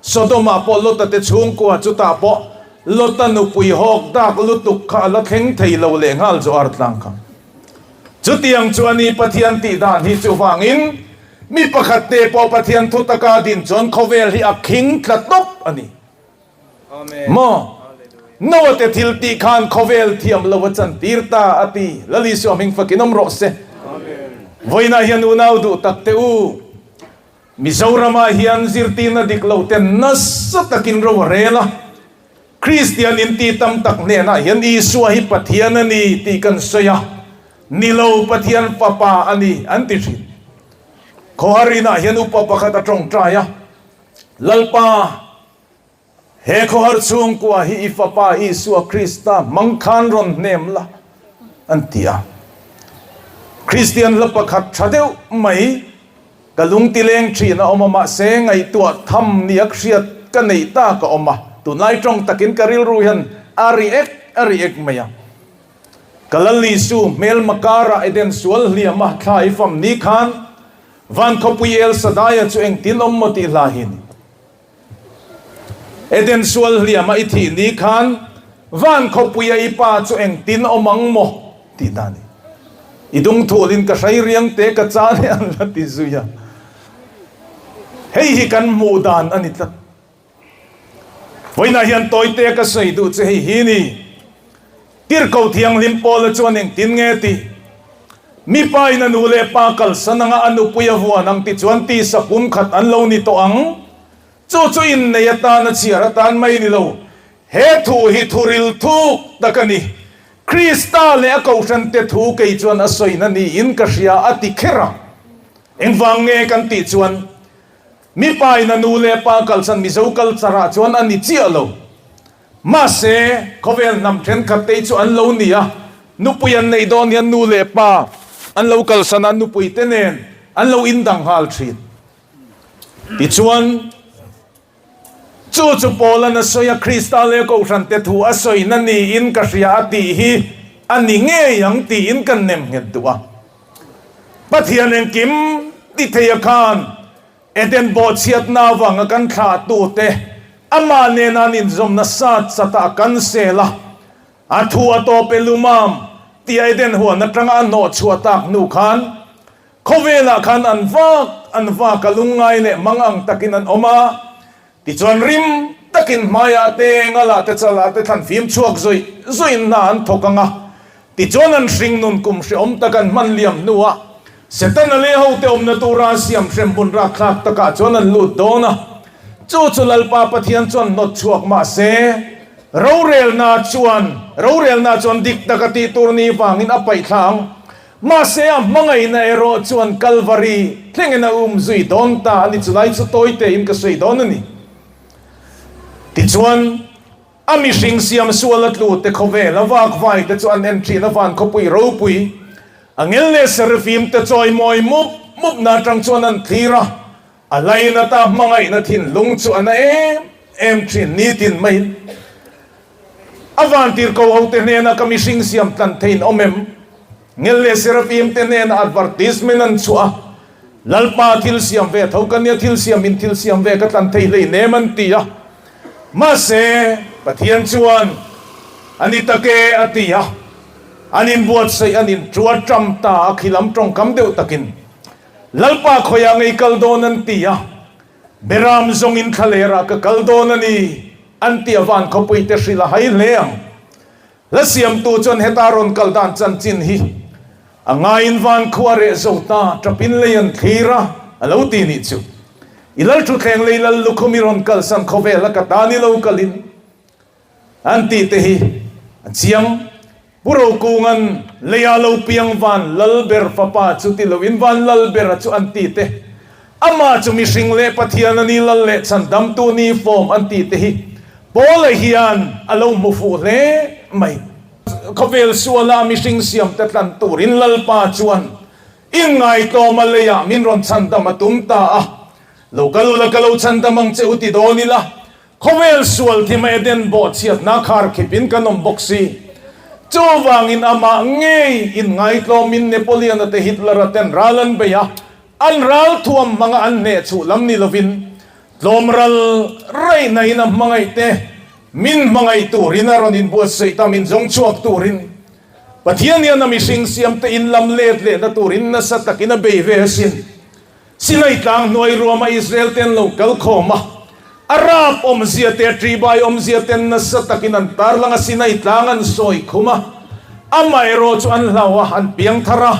Sodom-ah pawh Lota te chhungkua chutah pawh Lota nupui hawk dak lutuk kha a la thleng thei lo leh nghal chu ar tlang kha. Chutiang chu a ni Pathian tih dan hi chuvangin mi pakhat te pawh Pathian thu taka din chuan khawvel hi a khing tla tawp a ni. Maw? Noa te thil tih khan khawvel thiam lo a chantir ta a ti. Lal Isua hming fakin awm rawh se. Vawiinah hian unau duh tak te u. Mizoramah hian zirtirna dik lo ten nasa takin ro a rel a, Kristian inti tam tak hnenah hian Isua hi Pathian a ni tih kan sawi a, ni lo Pathian Fapa a ni an ti thin. Khawhar inah hian upa pakhat a tawngtai a, Lalpa, He khawhar chhungkua hi i Fapa Isua Krista hmang khan rawn hnem la, an ti a. Kristian hla pakhat tha deuh mai ka lungtileng thin a awm a, mahse ngaihtuah tham nia hriat ka neih tak a awm a, tunlai tawng takin ka rilru hian a ri ek a ri ek mai a. Ka Lal Isu hmelma karah Eden sual hliama thla i fam ni khan Van khawpui El Shaddai-a chu engtin awm maw tih hla hi a ni. Eden sual hliama i thih ni khan van khawpuia i pa chu engtin awm ang maw? tih ta a ni. I dungthulin ka hrai riang te ka chan e an la ti zui a. Hei hi kan hmuh dan a ni tlat. Vawiinah hian tawite ka sawi duh che hei hi ni. Tirhkoh Thianghlim Paula chuan engtin nge tih? Mipa in a nu leh pa kalsan anga a nupui a vuan ang ti chuan tisa pumkhat an lo ni tawh ang. Chu chu innei atan a chhiar atan mai ni lo. He thu hi thu ril thuk tak a ni. Krista leh a kohhrante thu kei chuan a sawina niin ka hria a ti kher a. Engvang nge kan tih chuan mipa in a nu leh pa kalsan Mizo culture ah chuan a ni chiah lo. Mahse, khawvel hnam thenkhat te hi chu an lo ni a, nupui an neih dawn hian nu leh pa an lo kalsan a, nupui te nen an lo indang nghal thin. Tichuan, chu chu Paula'n a sawi a, Krista leh Kohhran te thu a sawina niin ka hria a tih hi a ni ngei ang tiin kan nem nghet duh a. Pathian engkim ti thei a khan Eden bawhchhiatna avanga kan thlahtute amah nena an inzawmna sat satah kan sel a, a thu a tawp e lumam tia Eden huan atanga a hnawh chhuah tak hnu khan khawvelah khan an vak an vak a lungngai leh mang ang takin an awm a, tichuan rim takin hmaiah te ngalah te chalah te thlan fim chhuak zawih zawih in hna an thawk ang a, Tichuan an hringnun kum hreawm tak an hman liam hnuah Setana leh hote awmna tura a siam hremhmun rakthlak takah chuan an lut dawn a. Chu chu Lalpa Pathian chuan hnawt chhuak mah se. Rorelna chuan rorelna chuan dik taka tih tur ni vangin a paih thla ang. Mahse a hmangaihna erawh chuan Kalvari thlengin a um zui dawn ta a ni. Chulai chu tawi tein ka sawi dawn a ni. Tichuan, a mihring siam sual a tlu te khawvel a vak vai te chu an en thin a van khawpui ropui angel leh serafim te chawimawi mup mup na atang chuan an thlir a. A lainata hmangaihna thinlung chu a na em em thin nitin maiin a vantir ko hote hnena ka mihring siam tlan theiin awm em? Ngel leh Serafim te hnena advertisement an chhuah a, Lalpa thil siam ve tho ka nia thil siam in thil siam ve ka tlan thei hlei nem an ti a. Mahse Pathian chuan a ni tak e a ti a, an inbuatsaih an intuat ṭam ta a khilam tawngkam deuh takin. Lalpa khawiah ngei kal dawn an ti a, Beram zawngin thlalerah ka kal dawn a ni an ti a van khawpui te hrilh a hai hle ang. Hla siamtu chuan heta rawn kal dan chanchin hi a ngaiin van khu a reh zo ta, tapin lei an thlir a, a lo ti nih chu. I lal thutthleng lei lal lukhum i rawn kalsan khawvel a ka tan i lo kalin an tih te hi a chiang. Pu Rokunga'n leia lo piang van Lalber fapa chu ti loin van Lalbera chu an ti te, amah chu mihring leh Pathian a ni lal leh chhandamtu ni fawm an ti te hi Paula hian a lo hmu fuh hle mai. Khawvel suala mihring siam te tlan turin Lalpa chuan inngaitawma leiah min rawn chhandam a tum ta a, Lo kal ula ka lo chhandam ang che u ti dawn ila, Khawvel sual thim a Eden bawhchhiatna khar khipin kan awm bawk si. Chuvangin amah ngei inngaitlawmin Napoleon-a te Hitler-a ten ral an bei a, an ral thuam hmanga an hneh chhuh lam ni lovin tlawm ral raihna in a hmangaih te min hmangaih turin a rawn inbuatsaih ta min zawng chhuak turin Pathian hian a mihring siamte in lam let lehna turin nasa takin a bei ve asin. Sinai tlang hnuai ruama Israel te an lo kal khawm a, a rap awmzia te a ṭibai awmzia ten nasa takin an tarlang a, Sinai tlang an sawi khum a, amaherawh chu an hlau a, an piang thar a,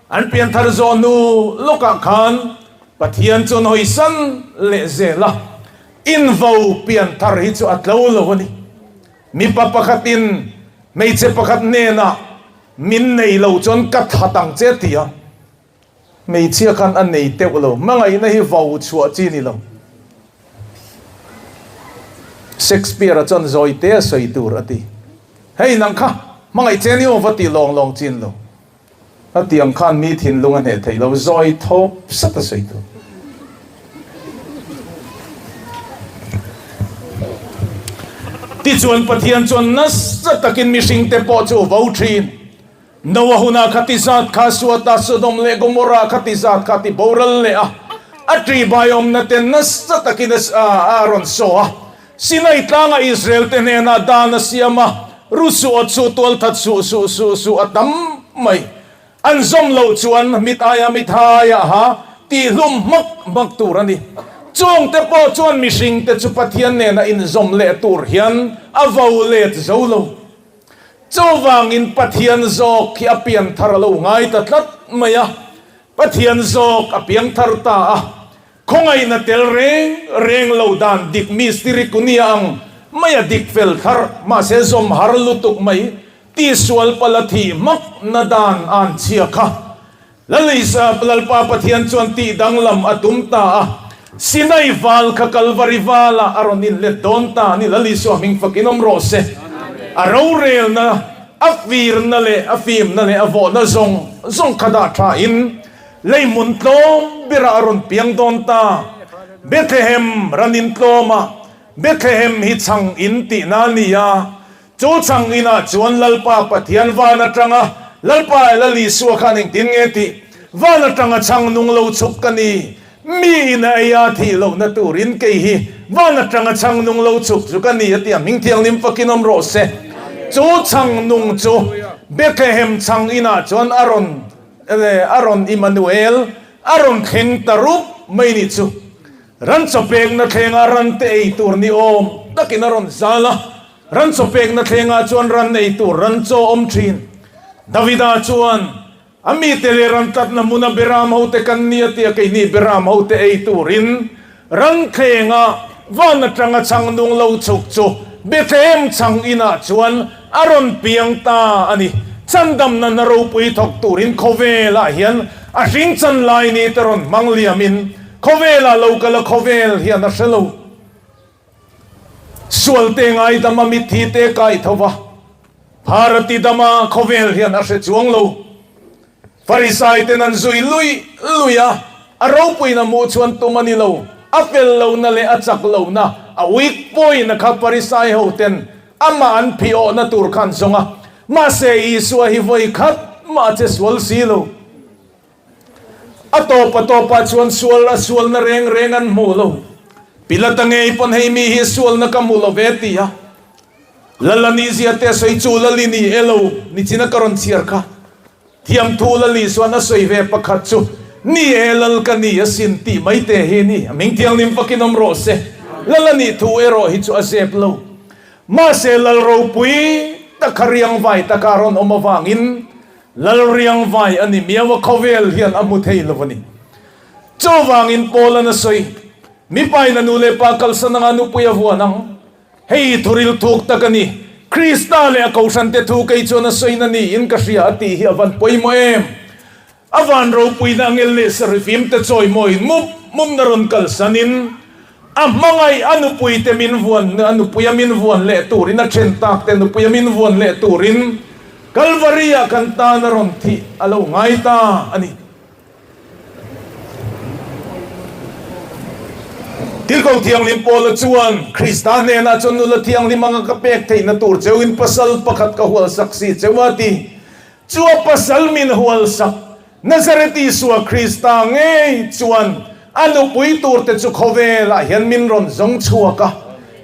an pian thar zawh hnu lawkah khan Pathian chu an hawisan leh zel a, invo pian thar hi chu a tlo lo a ni. Mipa pakhatin hmeichhe pakhat hnenah min nei lo chuan ka that ang che ti a. Hmeichhia khan a nei teuh lo. Hmangaihna hi vau chhuah chi ni lo. Shakespeare-a chuan zawi te a sawi tur a ti. Hei nang kha, hmangaih che ni aw va ti lawng lawng chin lo. A ti ang khan mi thinlung a hneh theih lo. Zawi thawp sat a sawi tur. Tichuan Pathian chuan nasa takin mihringte pawh chu vo thin. Noa hunah kha ti zat kha suat a, Sodom leh Gomorrah kha ti zat kha ti boral leh a, a ṭihbai awmna te nasa takin a rawn saw a. Sinai tlanga Israel te hnenah dan a siam a, Ru suh awt suh, tualthat suh, suh suh suh a tam mai. An zawm loh chuan mit aia mit aia ha tihhlum hmak hmak tur a ni. Chungte pawh chuan mihringte chu Pathian nena inzawm leh tur hian a vo let zo lo. Chuvangin Pathian zawk hi a pian thar a lo ngai ta tlat mai a, Pathian zawk a piang thar ta a, khawngaihna tel reng reng lo dan dik mistiri kunia ang mai a dik fel thar mahse zawm har lutuk mai tihsual pala thih hmakna dan an chhia kha Lalisa Lalpa Pathian chuan tih danglam a tum ta a, Sinai val kha Kalvari valah a rawn inlet dawn ta a ni. Lalisua hming fakin awm rawh se. A rorelna, a firna leh a fimna leh a vawhna zawng zawng kha dah thain lei hmun tlawm berah a rawn piang dawn ta. Bethlehem ran in tlawmah Bethlehem hi chhang in tihna a ni a, Chu chang inah chuan Lalpa Pathian van atanga Lalpa Lal Isua khan engtin nge tih? Van atanga chhang nung lo chhuk ka ni. Mi in a ei a thih lohna turin kei hi van atanga chhang nung lo chhuk chu ka ni a ti a, hming thianghlim fakin awm rawh se. Chu chhang nung chu Bethlehem chhang inah chuan a rawn a rawn Immanuel a rawn thleng ta rup mai nih chu. Ran chawpekna thlengah ran te ei tur ni awm takin a rawn zal a. Ran chawpekna thlengah chuan ran ei tur ran chaw awm thin. Davida chuan, A mite leh ran tlatna hmuna Beram hote kan ni a tia keini Beram hote ei turin ran thlengah van atanga chhang nung lo chhuk chu. Bethlehem chhang inah chuan a rawn piang ta a ni. Chandamna hna ropui thawk turin khawvelah hian a hring chan lai ni te rawn hmang liamin khawvelah lo kal a khawvel hian a hre lo. Sualte ngaidam a mitthi te kai tho va, Bharati dama khawvel hian a hre chuang lo. Farisai ten an zui lui lui a, a ropuina hmuh chuan tum a ni lo. A fel lohna leh a chak lohna, a weak point a kha Farisai ho ten amah an phih awhna tur kha an zawng a. Mahse Isua hi vawi khat mah a che sual si lo. A tawp a tawpah chuan sual a sualna reng reng an hmuh lo. Pilata ngei pawn hei mi hi sualna ka hmu lo ve ti a. Lala nizia te a sawi chu Lali ni e lo nichina ka rawn chhiar kha. Thiamthu Lali chuan a sawi ve pakhat chu ni e Lal ka ni asin tih mai te hi ni. A hming thianghlim fakin awm rawh se. Lala nih thu erawh hi chu a zep lo. Mahse Lal ropui tak kha riangvai taka rawn awm avangin Lalriangvai a ni miau a khawvel hian a hmu thei lo a ni. Chuvangin Paul-a'n a sawi, Mipain a nu leh pa kalsan anga nupui a vuan ang. Hei thuril thuk tak a ni. Krista leh a kohhrante thu kei chuan a sawina niin ka hria a tih hi a van pawimawh em? A van ropuina angel leh sarifim te chawimawiin mup mupna rawn kalsanin A hmangaih a nupuite min vuan, a nupuia min vuan leh turin, a then takte nupuia min vuan leh turin Kalvari-ah kan tan a rawn thih a lo ngai ta a ni. Tirhkoh Thianghlim Paula chuan, Krista hnenah chuan nula thianghlim anga ka pek theihna tur cheuin pasal pakhat ka hualsak si cheu a ti. Chu a pasal min hualsak Nazareth Isua Krista ngei chuan a nupui turte chu khawvelah hian min rawn zawng chhuak a,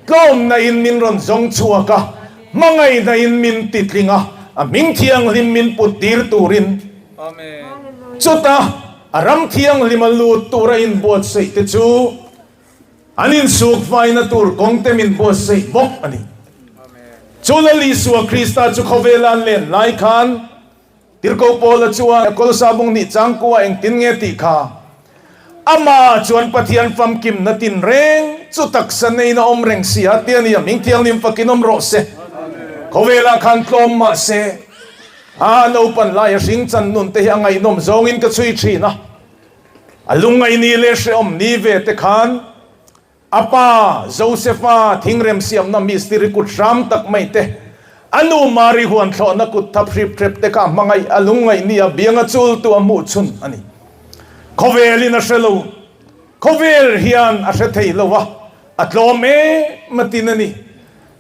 tlawmna in min rawn zawng chhuak a, hmangaihna in min titling a, a hming thianghlim min put tir turin. Chuta a ram thianghlim a lut tura inbuatsaih te chu an insuk faina tur kawngte min buatsaih bawk a ni. Chu Lal Isua Krista chu khawvela an len lai khan, Tirhkoh Paula chuan a kawlsa bung hnih changkua engtin nge tih kha amah chuan Pathian famkimna tinreng chu taksa neiin a awm reng si a ti a ni. A hming thianghlim fakin awm rawh se. Khawvelah khan tlawm mah se, a naupan lai a hring chan nun te hi a ngaihnawm zawngin ka chhui thin a. A lungngaih ni leh hrehawm ni ve te khan A pa, Josefa, thingrem siamna mistiri kut hram tak mai te, a nu Mari huan thlawhna kut thap hrip hrep te kha a hmangaih, a lungngaih ni a bianga chultu a hmuh chhun a ni. Khawvelin a hre lo. Khawvel hian a hre thei lo a, a tlawm em a tin a ni.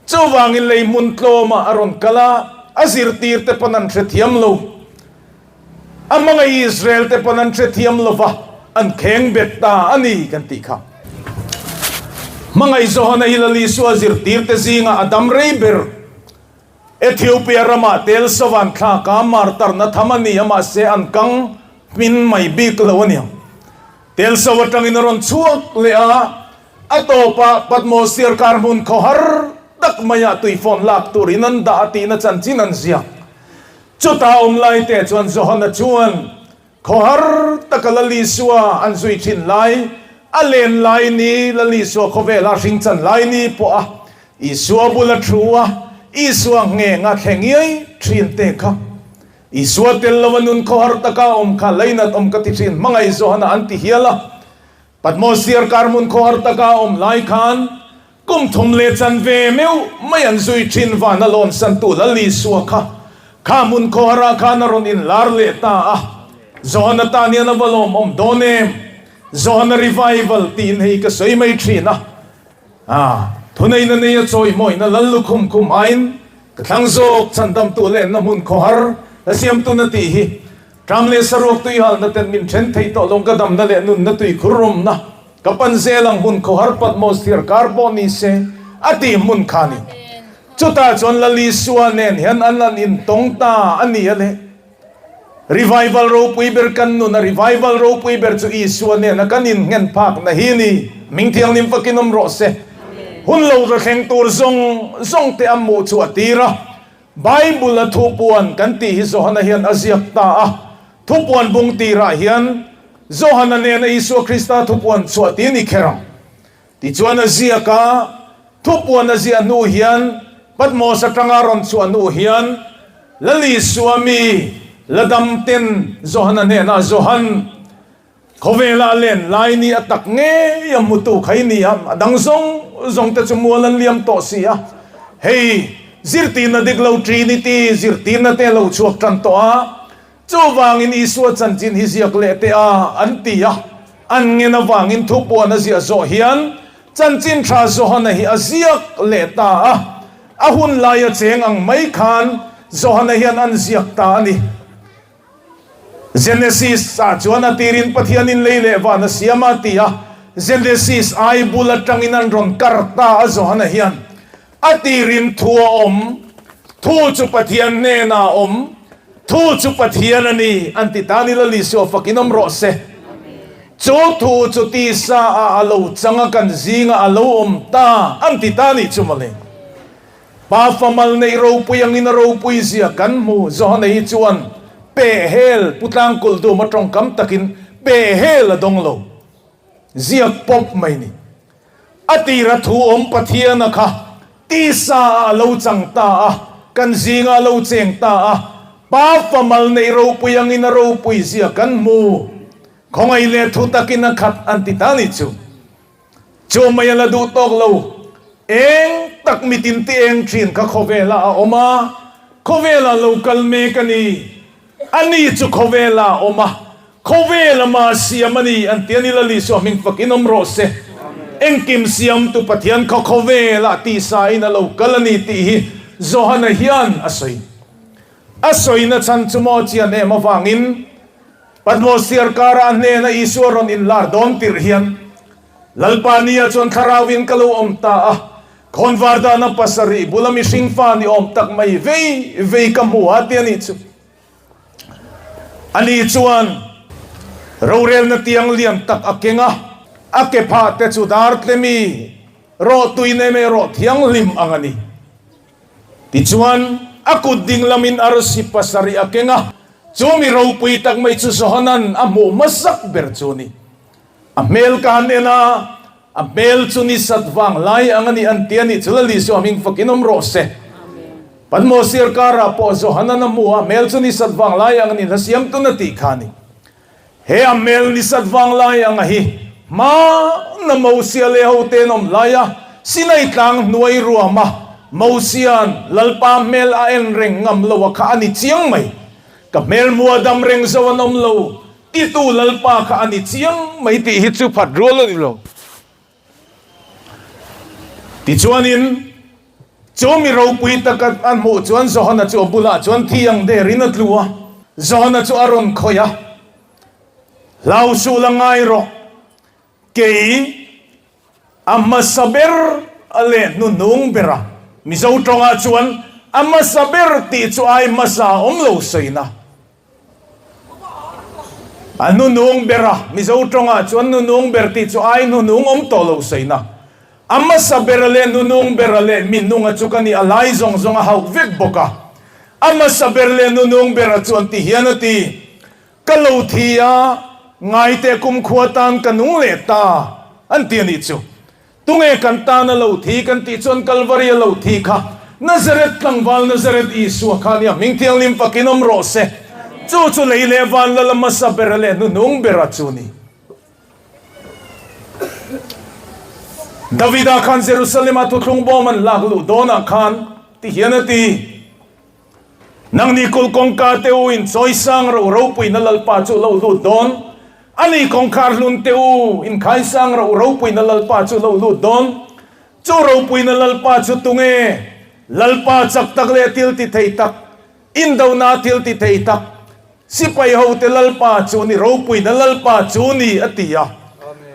Chuvangin lei hmun tlawmah a rawn kal a, a zirtirte pawn an hrethiam lo. A hmangaih Israel te pawn an hrethiam lova, an kheng bet ta a ni kan tih kha. Hmangaih Johana hi Lal Isua zirtirte zinga a dam rei ber. Ethiopia ramah tel savan thlaka martarna tham a ni a, mahse an kang hmin mai bik lo a niang. Tel so atangin a rawn chhuak leh a, a tawpah Patmos siarkar hmun khawhar tak maiah tuifawn lak turin an dah a tihna chanchin an ziak. Chuta awm lai te chuan Johana chuan khawhar taka Lal Isua an zui thin lai, a len lai ni, Lal Isua khawvela hring chan lai ni pawh a Isua bula thu a, Isua nghenga thleng iai thin te kha. Isua tel lova nun khawhar taka awm kha lainat awm ka ti thin, hmangaih Johana an ti hial a. Patmos siarkar hmun khawhar taka a awm lai khan kum thum leh chan ve meuh mai an zui thin van a lawn santu Lal Isua kha kha hmun khawharah khan a rawn inlar leh ta a. Johana tan hian a va lawmawm dawn em? Johana revival tiin hei ka sawi mai thin a. A thuneihna nei a chawihmawihna Lal lukhum khum aiin ka thlang zawk chhandamtu lenna hmun khawhar la siamtuna tih hi Ṭam leh saruak tuihalna ten min ṭhen thei tawh lo, ka damna leh nunna tuikhur rawmna ka pan zel ang hmun khawhar Patmos thir kar pawh ni se a tih hmun kha ni. Chutah chuan Lal Isua nen hian an an intawng ta a ni a le. Revival ropui ber kan nun a, revival ropui ber chu Isua nena kan innghen phakna hi ni. Hming thianghlim fakin awm rawh se. Hun lo ra thleng tur zawng zawng te a hmuh chhuah tir a. Bible-a thupuan kan tih hi Johana hian a ziak ta a. Thupuan bung tirah hian Johana nena Isua Krista thupuan chhuah ti a ni kher ang. Tichuan a ziak a, Thupuan a ziah hnu hian, Patmos atanga rawn chhuah hnu hian, Lal Isua mi la dam ten Johana hnenah, Johan, khawvela a len lai ni a tak ngei a hmutu kha i ni a, a dang zawng zawng te chu mual an liam tawh si a, hei zirtirna dik lo Trinity zirtirna te a lo chhuak tan tawh a, Chuvangin Isua chanchin hi ziak leh teh a, an ti a. An ngen avangin thupuan a ziah zawh hian chanchin tha Johana hi a ziak leh ta a. A hun laia cheng ang mai khan Johana hian an ziak ta a ni. Genesis ah chuan a tirin Pathianin lei leh van a siam a ti a. Genesis ai bul atangin an rawn kar ta a Johana hian. A tirin thu a awm, thu chu Pathian hnenah a awm, thu chu Pathian a ni, an ti ta ni Lal Isua fakin awm rawh se. Chu thu chu tisa ah a lo chang a, kan zingah a lo awm ta, an ti ta nih chu mawle. Pa famal neih ropui angin a ropui zia kan hmu, Johana-i chuan pehhel, Pu Tlangkulhduma tawngkam takin pehhel a dawng lo. Ziak pawp mai ni. A tira thu awm Pathiana kha tisa ah a lo chang ta a, kan zingah a lo cheng ta a, Pa famal neih ropui angin a ropui zia kan hmu. Khawngaih leh thu takin a khat an ti ta ni chu. Chu mai a la duh tawk lo. Eng tak mitin ti eng thin kha khawvelah a awm a, khawvelah lo kal mek a ni. Ani chu khawvela a awm a, khawvel ama siam a ni an ti a ni. Lal Isua hming fakin awm rawh se. Engkim siamtu Pathian khaw khawvelah tisa in a lo kal a ni tih hi Johana hian a sawi. A sawina chhan chu maw chian em avangin Patmos siarkara a hnena Isua rawn inlar dawn tirh hian Lalpa nia chuan thlarauin ka lo awm ta a, Khawnvar dana pasarih bula mihring fa ni awm tak mai vei vei ka hmu a ti a nih chu. Ani chuan rorelna tiang lian tak a keng a, a ke phah te chu dar tlemi rawh tui nem erawh thianghlim ang a ni. Tichuan a kut ding lamin arsi pasarih a keng a, chu mi ropui tak mai chu Johanan a hmuh hmasak ber chu a ni. A hmel ka han en a, a hmel chu ni sat vang lai ang a ni an ti a nih chu Lal Isua hming fakin awm rawh se. Patmos sirkarah pawh Johanan a hmu a, hmel chu ni sat vang lai ang a ni hla siam tun a tih kha a ni. He a hmel ni sat vang lai anga hi hmana Mosia leh hote an awm lai a, Sinai tlang hnuai ruam a Mosia'n Lalpa hmel a en reng ngam lo a kha a ni chiang mai. Ka hmel hmua dam reng zo an awm lo. Titu Lalpa kha a ni chiang mai tih hi chu phat rual a ni lo. Tichuanin, chu mi ropui taka a hmuh chuan Johana chu a bulah chuan thi ang derin a tlu a, Johana chu a rawn khawih a, Hlau suh la ngai rawh, kei a hmasa ber a leh hnuhnung ber a, Mizo tawngah chuan a hmasa ber tih chu ai hmasa awm lo sawina. A hnunung ber a, Mizo tawngah chuan hnunung ber tih chu ai hnunung awm tawh lo sawina. A hmasa bera leh hnunung bera leh mi hnunga chu ka ni a lai zawng zawng a hauh vek bawk a. A hmasa ber leh hnunung bera chuan ti hian a ti, Ka lo thi a, ngaite kumkhua tan ka nung leh ta, an ti a nih chu. Tunge kan tan a lo thi kan tih chuan Kalvari a lo thi kha Nazareth tlangval Nazareth Isua kha nia hming thianghlim fakin awm rawh se. Chu chu lei leh van lal a hmasa bera leh hnuhnung bera chu ni. Davida khan Jerusalem a thuthlung bawm an lak luh dawnah khan ti hian a ti. Nangni kul kawngka te u in chawisang ro ropuina Lalpa chu lo lut dawn. Ani kawngkhar hlun te u in khaisang ro ropuina Lalpa chu lo lut dawn. Chu ropuina Lalpa chu tunge? Lalpa chak tak leh thil ti thei tak, indona thil ti thei tak, sipai ho te Lalpa chu ni, ropuina Lalpa chu ni, a ti a.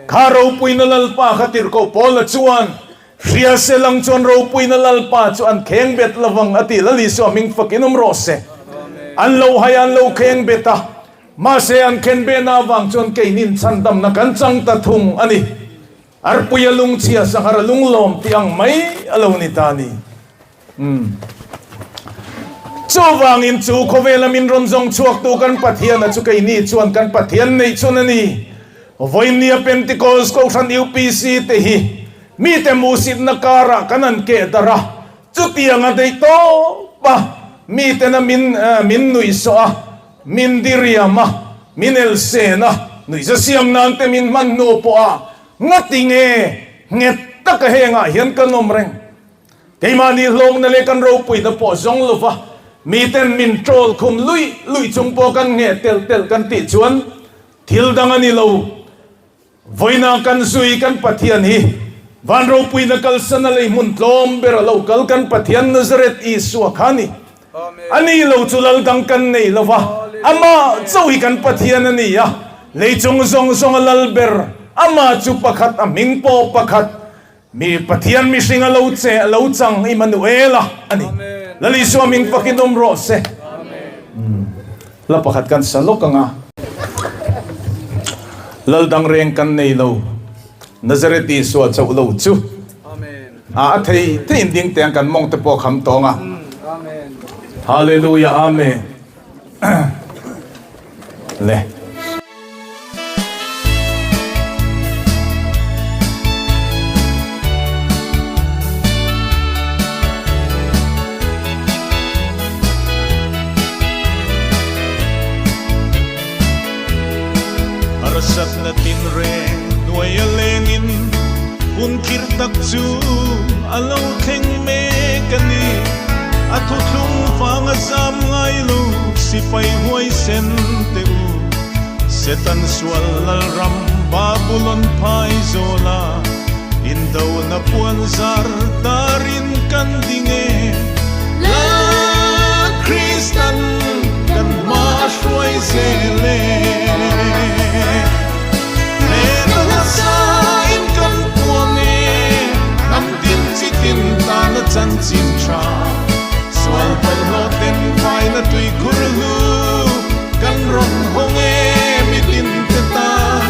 Kha ropuina Lalpa kha tirhkoh Paula chuan Hria se lang chuan ropuina Lalpa chu an kheng bet lovang a ti. Lal Isua hming fakin awm rawh se. An lo hai a, an lo kheng bet a. Mahse an khen behna avang chuan keinin chhandamna kan chang ta thung a ni. Arpui a lungchhia, sanghar a lunglawm tih ang mai a lo ni ta a ni. Umm. Chuvangin chu khawvela min rawn zawng chhuaktu kan Pathiana chu keini chuan kan Pathian neih chhun a ni. Vawinia Pentecost Kohhran UPC te hi. Mite hmuhsitna karah kan han keh darh a, chutiang a deih tawp a, mitena min min nuihsawh a, min diriam a, min elsen a, nuihza siam nan te min hman hnu pawh a, ngati nge nghet taka hengah hian kan awm reng? Keimahni hlawkna leh kan ropuina pawh zawng lova miten min troll khum luih luih chung pawh kan ngheh telh telh kan tih chuan thil dang a ni lo. Vawiina kan zui kan Pathian hi van ropuina kalsan a lei hmun tlawm ber a lo kal kan Pathian Nazareth Isua kha a ni. A ni lo chu lal dang kan nei lo va, amah chauh hi kan Pathian a ni a, lei chung zawng zawng a lal ber, amah chu pakhat a hming pawh pakhat, mi Pathian mihring a lo che a lo chang Immanuela a ni. Lal Isua hming fakin awm rawh se. Hla pakhat kan sa lawk ang a. Lal dang reng kan nei lo, Nazareth Isua chauh lo chu. A a thei theiin ding teh ang kan mawng te pawh a kham tawng a. Hallelujah Amen. Le. Harsatna tinreng hnuai a lengin hun khirh tak chu a lo thleng mek a ni. A thuthlung vang a zam ngai lo sipai huaisen teh u. Setan sual lalram Babulon phai zawl a, indona puan zar tarin kan ding e. Lal Kristan kan hma a hruai zel e. Hmel nasa in kan puang e, hnam tin chi tin tan a chanchin tha. Sual bawlhhlawh ten faina tui khur hlu kan rawn hawng e mitin te tan.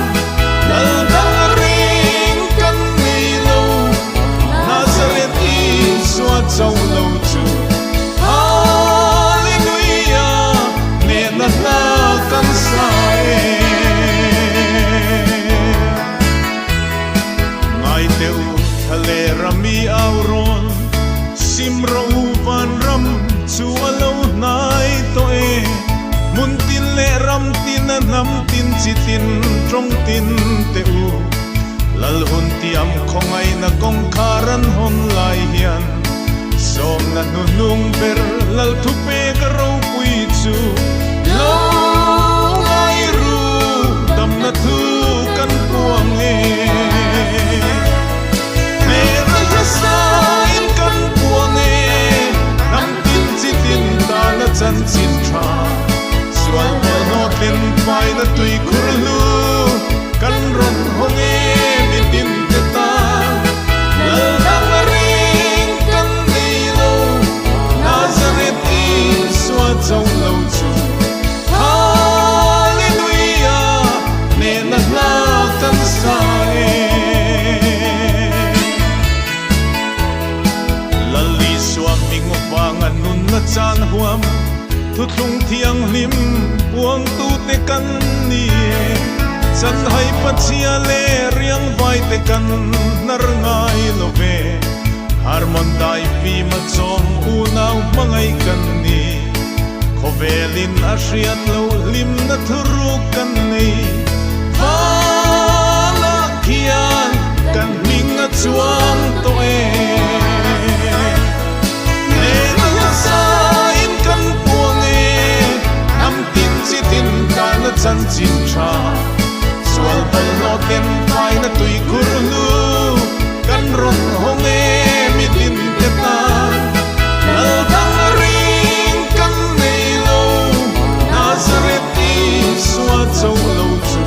Lal dang a reng kan nei lo, Nazareth Isua chauh lo chu. Hallelujah, hnehna hla kan sa e. Ngai teh u thla leh rami au rawn, sim rawh u vanram chu a lo hnai tawh e. Hmun tin leh ram tin a hnam tin chi tin tawng tin teh u. Lal hun tiam khawngaihna kawngkhar an hawn lai hian sawmna hnuhnung ber lal thupek a ropui chu lo ngai ru damna thu kan puang e. Hmel a hlasa in kan puang e, hnam tin chi tin tan a chanchin tha. Sual bawlhhlawh tlen faina tui khur hlu kan rawn hawng e mitin te tan. Lal dang a reng kan nei lo, Nazareth Isua chauh lo chu. Hallelujah, hnehna hla kan sa e. Lal Isua hming vanga nunna chan huam, thuthlung thianghlim puangtute kan ni e. Chanhai Pachhia leh riangvaite kan hnar ngai lo ve, Harmon dai fima chawm unau hmangaih kan ni. Khawvelin a hriat loh hlimna thuruk kan nei. Valah khian kan hming a chuang tawh e. Hmel nasa in kan puang e, hnam tin chi tin tan a chanchin tha. Sual bawlhhlawh ten faina tui khur hlu kan rawn hawng e mitin te tan. Lal dang a ring kan nei lo, Nazareth Isua chauh lo chu.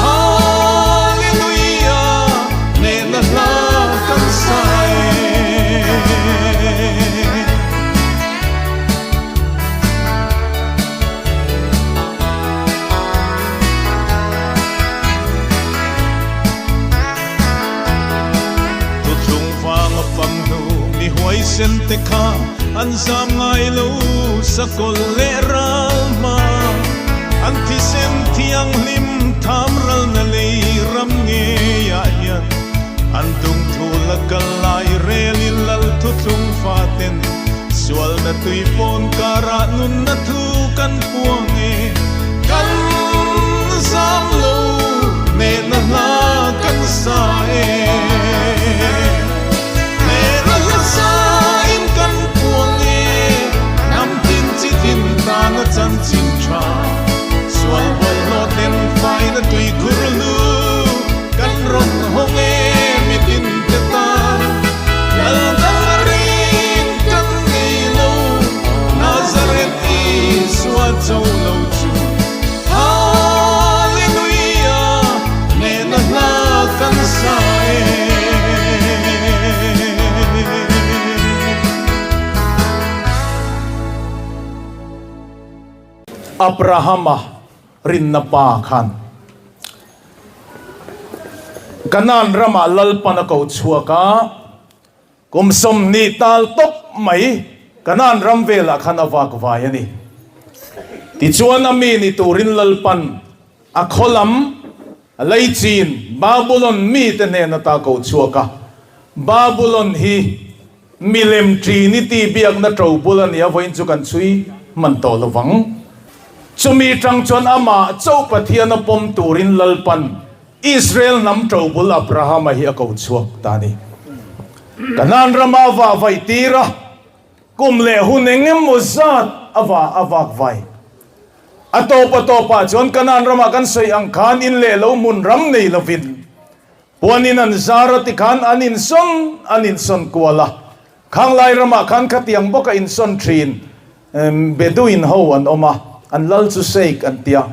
Hallelujah, hnehna hla kan sa e. Thuthlung vanga fam hnu mi huaisen te kha an zam ngai lo sakawlh leh ral hma. An thisen thianghlim tham ralna lei ram ngeiah hian an tung thul. Rawngbawlna kal lai relin lal thuthlung faten sualna tui pawn karah nunna thu kan puang e. Kan zam lo hnehna hla kan sa e. Hnehna hla sa in kan puang e. Hnam tin chi tin tana chanchin tha sual bawlhhlawh ten faina tui khur lu kan rawn hawng e mitin te tan lal dang reng kan nei lo Nazareth Isua cho lo chu Hallelujah hnehna hla kan sa e. Abrahama rinna pa khan Kanaan ramah Lalpan a ko chhuak a, kum 20 tal tawp mai Kanaan ram velah khan a vak vai a ni. Tichuan a mi ni turin Lalpan a khaw lam a leichin Babulon mite hnen ata ko chhuak a, Babulon hi Milem Trinity biakna ṭo bul a nia vawiin chu kan chhui hman tawh lo vang. Chumi ṭang chuan amah chauh Pathian a pawm turin Lalpan Israel hnam ṭo bul Abrahama hi a ko chhuak ta a ni. Kanaan rama a vah vaih tir a, kum leh hun eng emaw zat a vah a vak vai. A tawp a tawpah chuan Kanaan ramah kan sawi ang khan in leh lo hmun ram nei lovin Puanin an zar a tikhan an insawn an insawn kual a, Khanglai ramah khan khatiang bawka insawn thin Bedouin ho an awm a, an lal chu Sheikh an tia,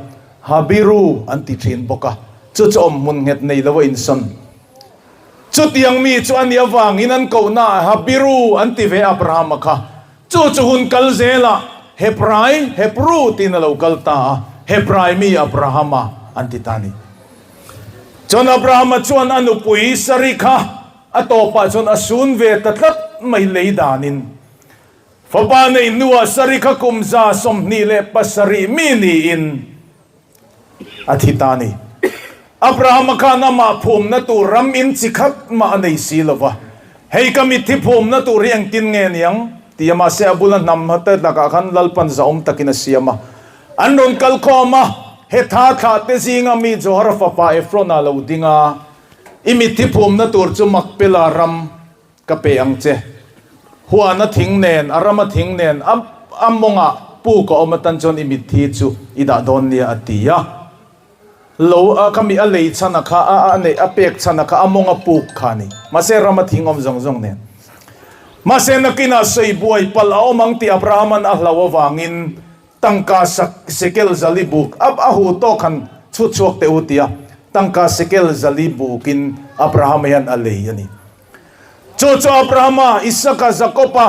Habiru an ti thin bawk a, chu chu awm hmun nghet nei lo a insawn. Chutiang mi chu a nih avangin an kohnaah Habiru an ti ve Abrahama kha. Chu chu hun kal zelah Hebrai, Hebrew, tiin a lo kal ta a, Hebrai mi Abrahama an ti ta a ni. Chuan Abrahama chuan a nupui Sari kha a tawpah chuan a sun ve ta tlat mai lei danin. Fapa neih hnuah Sari kha kum 27 mi niin a thi ta a ni. Abrahama khan amah phumna tur ram in chi khat mah a nei si lo va, Hei ka mitthi phumna tur hi engtin nge niang? ti a, mahse a bula hnam te lakah khan Lalpan zahawm takin a siam a. An rawn kal khawm a, Hetha thlah te zinga mi Johara fapa Ephron-a lo ding a, I mitthi phumna tur chu Makpela ram ka pe ang che. Huana thing nen, a rama thing nen, a a mawngah puk a awm atan chuan i mitthi chu i dah dawn nia a ti a. Lo a kha mi a lei chhan a kha a a neih a pek chhan a kha a mawng a puk kha a ni. Mahse rama thing awm zawng zawng nen. Mahse nakinah sawi buai palh a awm ang tih Abraham-a'n a hlauh avangin tangka sak sekel zali buk a a hu tawk han chhut chhuak teh u tia tangka sekel zali bukin Abraham-a hian a lei a ni. Chu chu Abrahama, Isaka, Jakoba,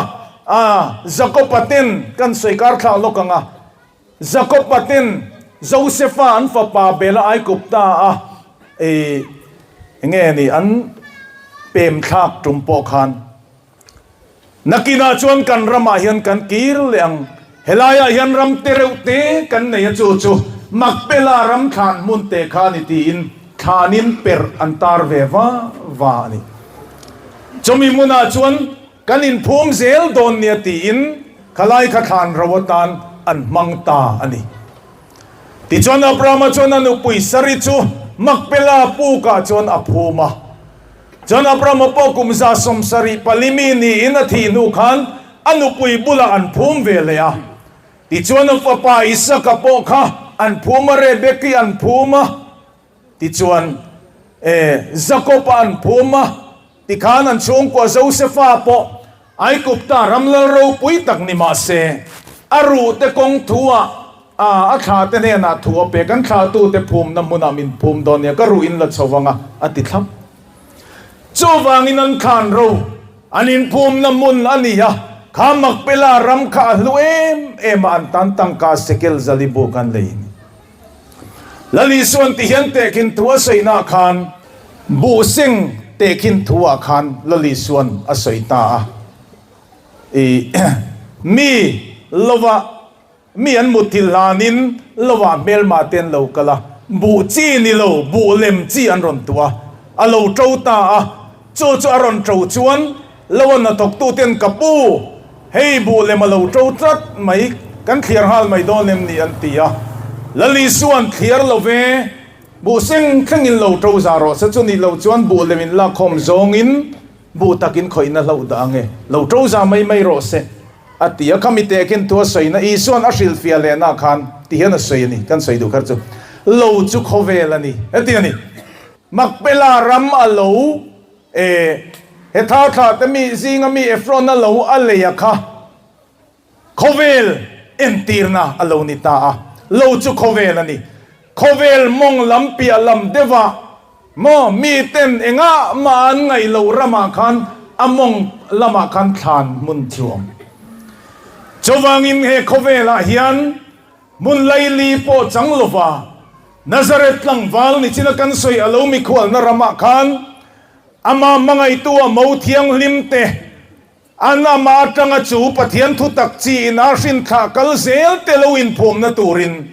a Jakoba ten kan sawi kar thlah lawk ang a, Jakoba ten Josefa an fapa Bela Aigupta a ei nge ni an pem thlak tum pawh khan nakinah chuan kan ramah hian kan kir leh ang. Helaiah hian ram te reuh te kan nei a chu chu Makpela ram thlan hmun te kha ni tiin thlanin perh an tar ve va va a ni. Chumi hmunah chuan Kan inphum zel dawn nia tiin khalai kha thlan ro atan an hmang ta a ni. Tichuan Abrahama chuan a nupui Sari chu Makpela pukah chuan a phum a. Chuan Abrahama pawh kum 74 mi niin a thih hnu khan a nupui bulah an phum ve leh a. Tichuan a fapa Isaka pawh kha an phum a, Rebeki an phum a. Tichuan, e, Jakob-a an phum a, tikhan an chhungkua Josefa pawh Aigupta ram lal ropui tak ni mah se, a ruhte kawng thu-ah a, a thlahte hnenah thu a pek. An thlahtute phumna hmunah min phum dawn nia, ka ruh in la chho vang a, a ti thlap. Chuvangin an thlan ro, an inphumna hmun a ni a, kha Makpela ram kha a hlu em em a, an tan tangka sekel zali buk an lei a ni. Lal Isuan ti hian tehkhin thu a sawihnah khan buh seng tehkhin thu ah khan Lal Isuan a sawi ta a, i mi lova mi an mutthilh hlanin lova hmelma te an lo kal a, buh chi ni lo buh lem chi an rawn tuah a, a lo to ta a. Chu chu a rawn ṭo chuan lo a hnathawktuten ka pu, hei buh lem a lo ṭo tlat mai, kan thliar nghal mai dawn em ni an ti a. Lal Isua'n thliar lo ve, buh seng thlengin lo ṭo za rawh se, chu nih loh chuan buh lem in lakkhawm zawngin buh takin khawihna hlauh dah ange, lo ṭo za mai mai rawh se a ti a. Khami tehkhin thu a sawina Isua'n a hrilhfiah lehna khan ti hian a sawi a ni, kan sawi duh kher chu lo chu khawvel a ni, heti a ni. Makpela ram a lo e, he thar thlah te mi zinga mi Ephron a lo a lei a kha khawvel entirna a lo ni ta a, lo chu khawvel a ni. Khawvel mawng lam piah lam deuhah maw mi ten engah mah an ngaih loh ramah khan a mawng lamah khan thlan hmun chu a awm. Chuvangin he khawvelah hian Hmun laili pawh chang lova Nazareth tlangval ni china kan sawi a lo mikhualna ramah khan ama hmangaihtu a mo thianghlim te an ama atanga chu Pathian thutak chi in a hrinthlah kal zel te lo inphumna turin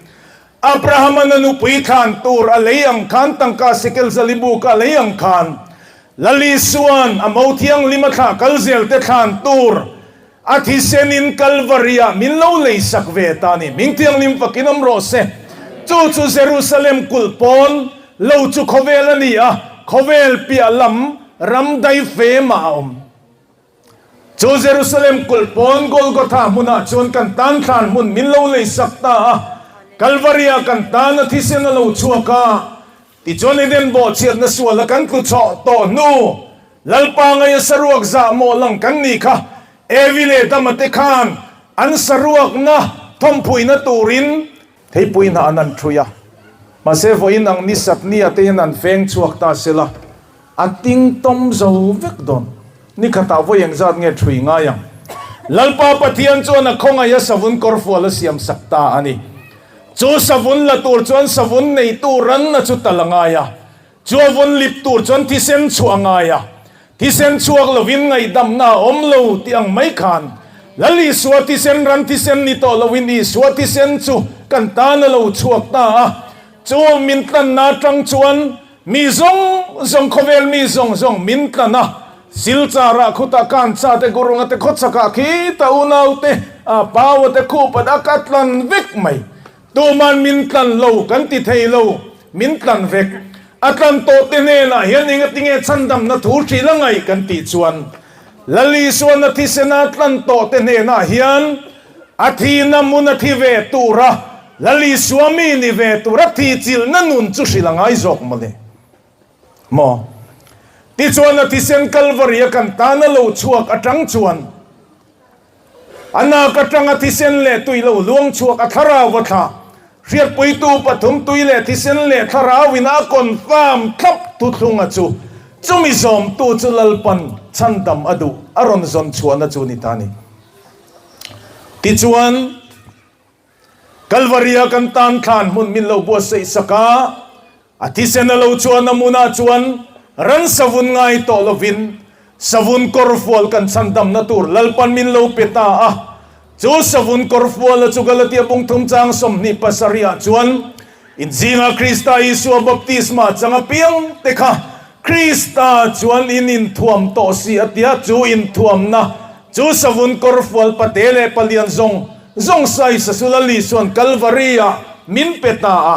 Abraham-an a nupui thlan tur a lei ang khan tangka sekel zalibu ka lei ang khan Lal Isua'n a mo thianghlim a thlah kal zel te thlan tur A thisenin Kalvari-ah min lo leisak ve ta a ni. Hming thianghlim fakin awm rawh se. Chu chu Jerusalem kulh pawn lo chu khawvel a ni a, khawvel piah lam ram daifemah a awm. Chu Jerusalem kulh pawn Golgotha hmunah chuan kan tan thlan hmun min lo leisak ta a, Kalvari-ah kan tan a thisen a lo chhuak a, Tichuan Eden bawhchhiatna suala kan tlu chhoh tawh hnu, Lalpa ngaia saruak zah mawh lang kan nih kha Evi leh Dama te khan an saruakna thawmphuina turin theipui hna an an ṭhui a. Mahse vawiin ang ni Satnia te hian an feng chhuak ta sela, a ting tawm zo vek dawn. Ni khatah vawi engzat nge ṭhui ngai ang? Lalpa Pathian chuan a khawngaih a savun kawrfual a siamsak ta a ni. Chu savun la tur chuan savun neitu ranna chu tal a ngai a, chu a vun lip tur chuan thisen chhuah a ngai a, thisen chhuak lovin ngaihdamna a awm lo tih ang mai khan Lal Isua thisen ran thisen ni tawh lovin Isua thisen chu kan tan a lo chhuak ta a, chu min tlanna atang chuan Mi zawng zawng khawvel mi zawng zawng min tlan a, Silchar ah khutah Kancha te Gurunga te khawchhak ah khita unau te Paua te khupat a ka tlan vek mai. Tuman min tlan lo kan ti thei lo, min tlan vek. A tlan tawh te hnenah hian engatinge chhandamna thu hrilh a ngaih kan tih chuan Lal Isuana thisena tlan tawh te hnenah hian a thihna hmun a thi ve tura Lal Isua mi ni ve tura thihchilhna nun chu hrilh a ngai zawk mawle maw? Tichuan a thisen Kalvari a kan tana lo chhuak atang chuan a nak atanga thisen leh tui lo luang chhuak a thlarau a thlah hriatpuitu pathum tui leh thisen leh thlarau in a confirm thlap thuthlunga chu chumi zawmtu chu Lalpan chhandam a duh a rawn zawn chhuahna chu ni ta a ni. Tichuan. Kalvaria kan tan thlan hmun min lo buatsaih sak a, a thisen a lo chuan a hmunah chuan ran savun ngai tawh lovin savun kawrfual kan chhandamna tur Lalpan min lo pe ta a. Chu savun kawrfuala chu Galatia bungthum chang 27 ah chuan Inzinga Krista Isua baptisma chang apiang te kha Krista chuan in inthuam tawh si a tia, chu inthuamna chu savun kawrfual pate leh palian zawng zawng sai Sasula Lisuan Kalvari-ah min pe ta a.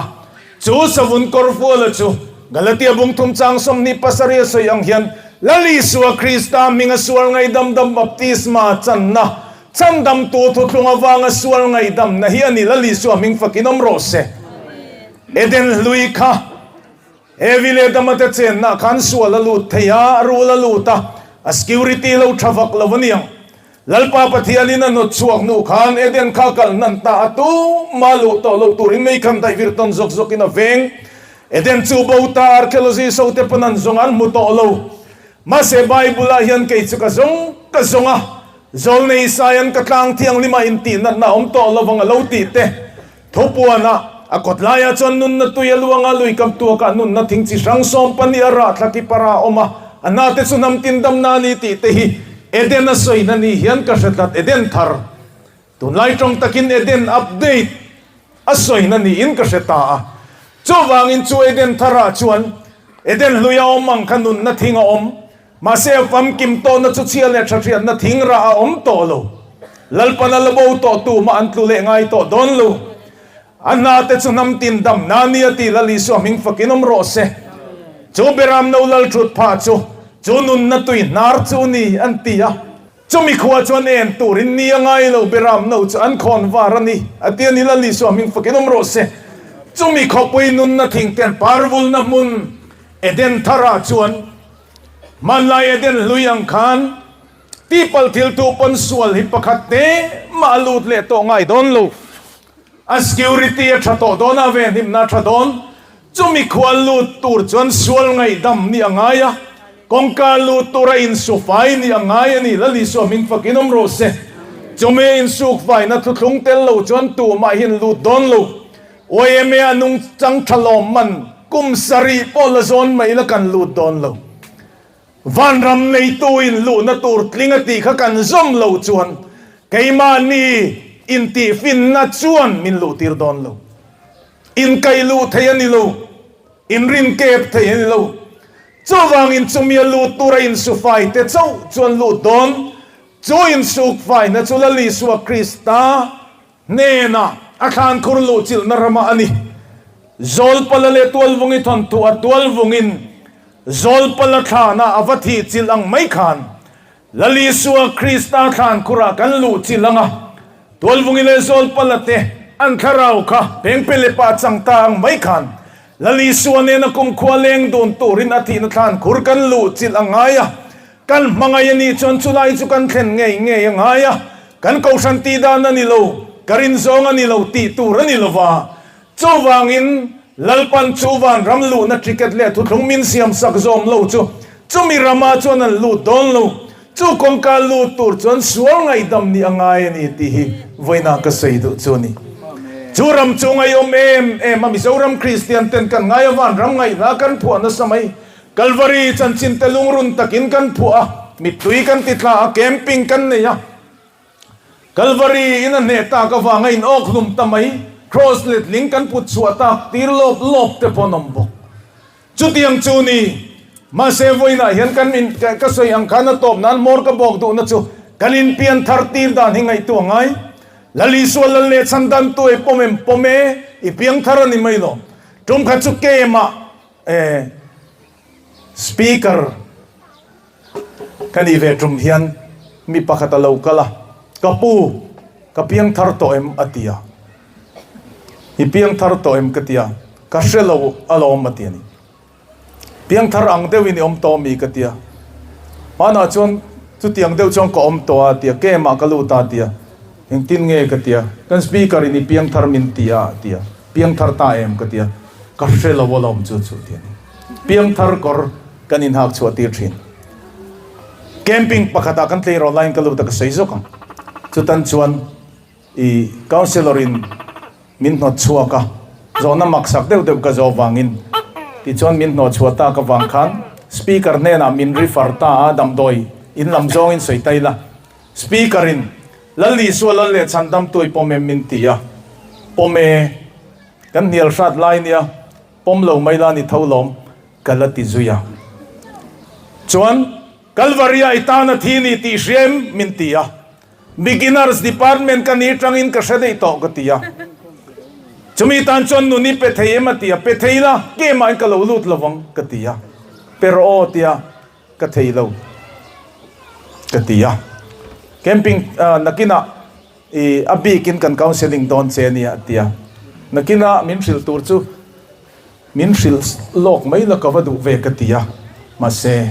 Chu savun kawrfuala chu Galatia bungthum chang 27 a sawi ang hian Lal Isua Krista hminga sual ngaihdam dam baptisma channa Chhandamtu thuthlung avanga sual ngaihdamna hi a ni Lal Isua hming fakin awm rawh se. Eden hlui kha Evi leh Adama te chenna khan sual a lut thei a, a rul a lut a, a security lo tha vak lo a niang. Lalpa Pathianin a hnawt chhuak hnu khan Eden kha kal hnan ta a, tumah luh tawh loh turin mei khan daih vir tawn zawk zawkin a veng. Eden chu bo ta archaeology sote pawn an zawng an hmu tawh lo. Mahse Bible-ah hian kei chu ka zawng ka zawng a, Zawlnei Isaia'n ka tlang thianghlima intih natna a awm tawh lovang a lo tih te, thupuanah a kawt laiah chuan nunna tui a luang a, lui kam tuakah nunna thing chi hrang 12 a rah thla ki para a awm a, a hna te chu hnam tin damna a ni tih te hi Eden a sawina ni hian ka hre tlat Eden thar Tunlai tawng takin Eden update a sawina niin ka hre ta a. Chuvangin chu Eden tharah chuan Eden hlui a awm ang kha nunna thing a awm. Mahse a famkim tawhna chu chhia leh tha hriatna thing rah a awm tawh lo. Lalpan a la bo tawh tumah an tlu leh ngai tawh dawn lo. A hna te chu hnam tin dam na nia tih Lal Isua hming fakin awm rawh se. Chu Beram no lal thut phah chu, chu nunna tui hnar chu ni an ti a. Chumi khua chuan en turin ni a ngai lo, Beram no chu an khawn var a ni a ti a ni. Lal Isua hming fakin awm rawh se. Chumi khawpui nunna thing ten parvulna hmun Eden tharah chuan hmanlai Eden hlui ang khan tipal thil tu pawn sual hi pakhat te mah a lut leh tawh ngai dawn lo. A security a tha tawh dawn a, venhimna a tha dawn. Chumi khua lut tur chuan sual ngaihdam nih a ngai a, kawngka lut tura insufai nih a ngai a ni. Lal Isua hming fakin awm rawh se. Chumi a insukfaina thuthlung tel lo chuan tumahin lut dawn lo. Yma a nungchang tha lawm man kum sarih pawh la zawn mai la kan lut dawn lo. Vanram neituin luhna tur tling a tih kha kan zawm lo chuan keimahni intihfinna chuan min luhtir dawn lo. Inkaih luh thei a ni lo, inrin kep thei a ni lo. Chuvangin chumi a lut tura insufai te chauh chuan lut dawn. Chu insukfaina chu Lal Isua Krista Hnena a thlan khur luh chilhna ramah a ni. Zawlpala leh Tualvungi thawnthu a Tualvungin Zawlpala thlana a va thih chilh ang mai khan Lal Isua Krista thlan khurah kan luh chilh ang a, Tualvungi leh Zawlpala te an thlarau kha pengpelepa chang ta ang mai khan Lal Isua nena kumkhua leng dun turin a thihna thlan khur kan luh chilh a ngai a, Kan hmangaih a nih chuan chulai chu kan thlen ngei ngei a ngai a, kan kohhran tih dan a ni lo, ka rin zawng a ni lo tih tur a ni lo va. Chuvangin Lalpan chu vanram luhna ticket leh thuthlung min siam sak zawm lo chu chumi ramah chuan an lut dawn lo. Chu kawngka lut tur chuan sual ngaihdam nih a ngai a ni tih hi vawiinah ka sawi duh chu a ni. Chu ram chu ngaihawm em em a, Mizoram Kristian ten kan ngai a, vanram ngaihna kan phuah nasa mai. Kalvari chanchin te lungrun takin kan phuah a, mittui kan ti thla a, camping kan nei a. Kalvari in a hneh tak avanga in awk hlum ta mai, cross letling kan put chhuah tak tir lawp lawp te pawh an awm bawk. Chutiang chu ni, mahse vawiinah hian kan in ka sawi ang khan a tawp nan hmawr ka bawk duhna chu kan inpian thar tir dan hi ngaihtuah ngai. Lal Isua lal leh chhan dan tu ei pawm em pawm e, i piang thar a ni mai lo. Tum khat chu kemah E Speaker ka nih ve tum hian mi pakhat a lo kal a, Ka pu, ka piang thar tawh em? a ti a. I piang thar tawh em? ka ti a. Ka hre lo alawm a ti a ni. Piang thar ang deuhin i awm tawh mi? ka ti a. Hmanah chuan chutiang deuh chuan ka awm tawh a a ti a, Kemah ka lut a a ti a. Engtin nge ka ti a, kan speaker in i piangthar min ti a a ti a, piangthar ta em ka ti a, ka hre lo alawm chu chu ti a ni. Piangthar kawr kan inhak chhuah tir thin. Camping pakhatah kan tleirawl laiin ka lut a ka sawi zawk ang. Chutan chuan i councellor in min hnawt chhuak a, zawhna maksak deuh deuh ka zawh vangin tichuan min hnawh chhuah tak avang khan speaker hnenah min refer ta a, damdawi in lam zawngin sawi ta ila. Speaker in, Lal Isua lal leh chhandam tui pawm em min ti a, pawm e, kan hnial hrat lai nia, pawm lo mai la ni tho lawm, ka la ti zui a. Chuan, Kalvaria i tan a thi ni tih hria em min ti a, Beginners department ka ni tangin ka hre daih tawh ka ti a. Chumi tan chuan nun i pe thei em a ti a, pe thei la, kemah in ka lo lut lovang ka ti a, pe rawh aw tia. Ka thei lo ka ti a, camping nakinah i a bikin kan counselling dawn che ania a ti a, nakinah min hrilh tur chu min hrilh lawk mai la ka va duh ve ka ti a, mahse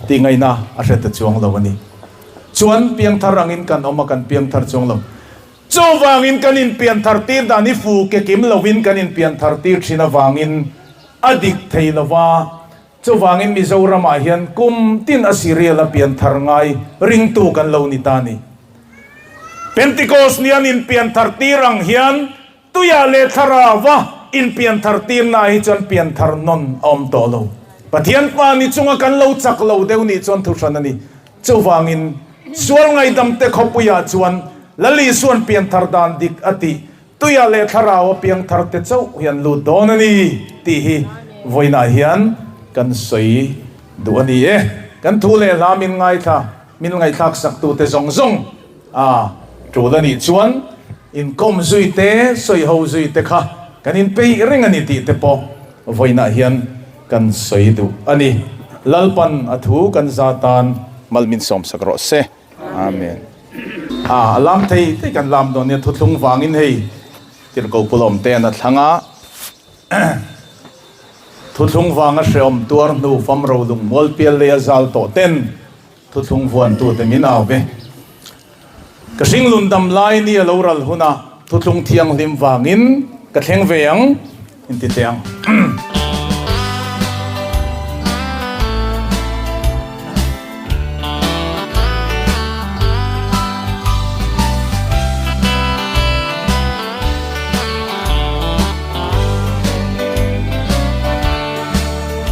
tih ngaihna a hre ta chuang lo a ni. Chuan piangthar angin kan awm a, kan piangthar chuang lo. Chuvangin kan inpianthar tir dan hi fu ke kim lovin kan inpianthar tir thin avangin a dik thei lo va, Chuvangin Mizoramah hian kum tin a serial a pian thar ngai ringtu kan lo ni ta ni. Pentecost ni an inpian thar tir ang hian tuiah leh thlarauva inpian thar tirna hi chuan pian thar nawn a awm tawh lo. Pathian Pa ni chunga kan lo chak lo deuh nih chuan thuhran a ni. Chuvangin sual ngaidamte khawpuiah chuan Lal Isuan pian thar dan dik a tih Tuiah leh thlarau a piang thar te chauh hi an lut dawn a ni tih hi vawiinah hian kan sawi duh a ni e. Kan thu leh hla min ngaithla, min ngaihthlak sak tute zawng zawng a tul a nih chuan inkawm zui te, sawi ho zui te kha kan inpeih reng a ni tih te pawh vawiinah hian kan sawi duh a ni. Lalpan a thu kan za tan mal min sawmsak rawh se. Amen. A lam thei thei kan lam dawn nia thuthlung vangin hei Tirhkoh Pulawm te an a thlang a. Thuthlung vanga hreawm tuar hnu fam ro lung mual pial lei a zal tawh ten thuthlung vuantute min au ve. Ka hringlun dam lai ni a lo ral hunah thuthlung thianghlim vangin ka thleng ve ang inti teh ang.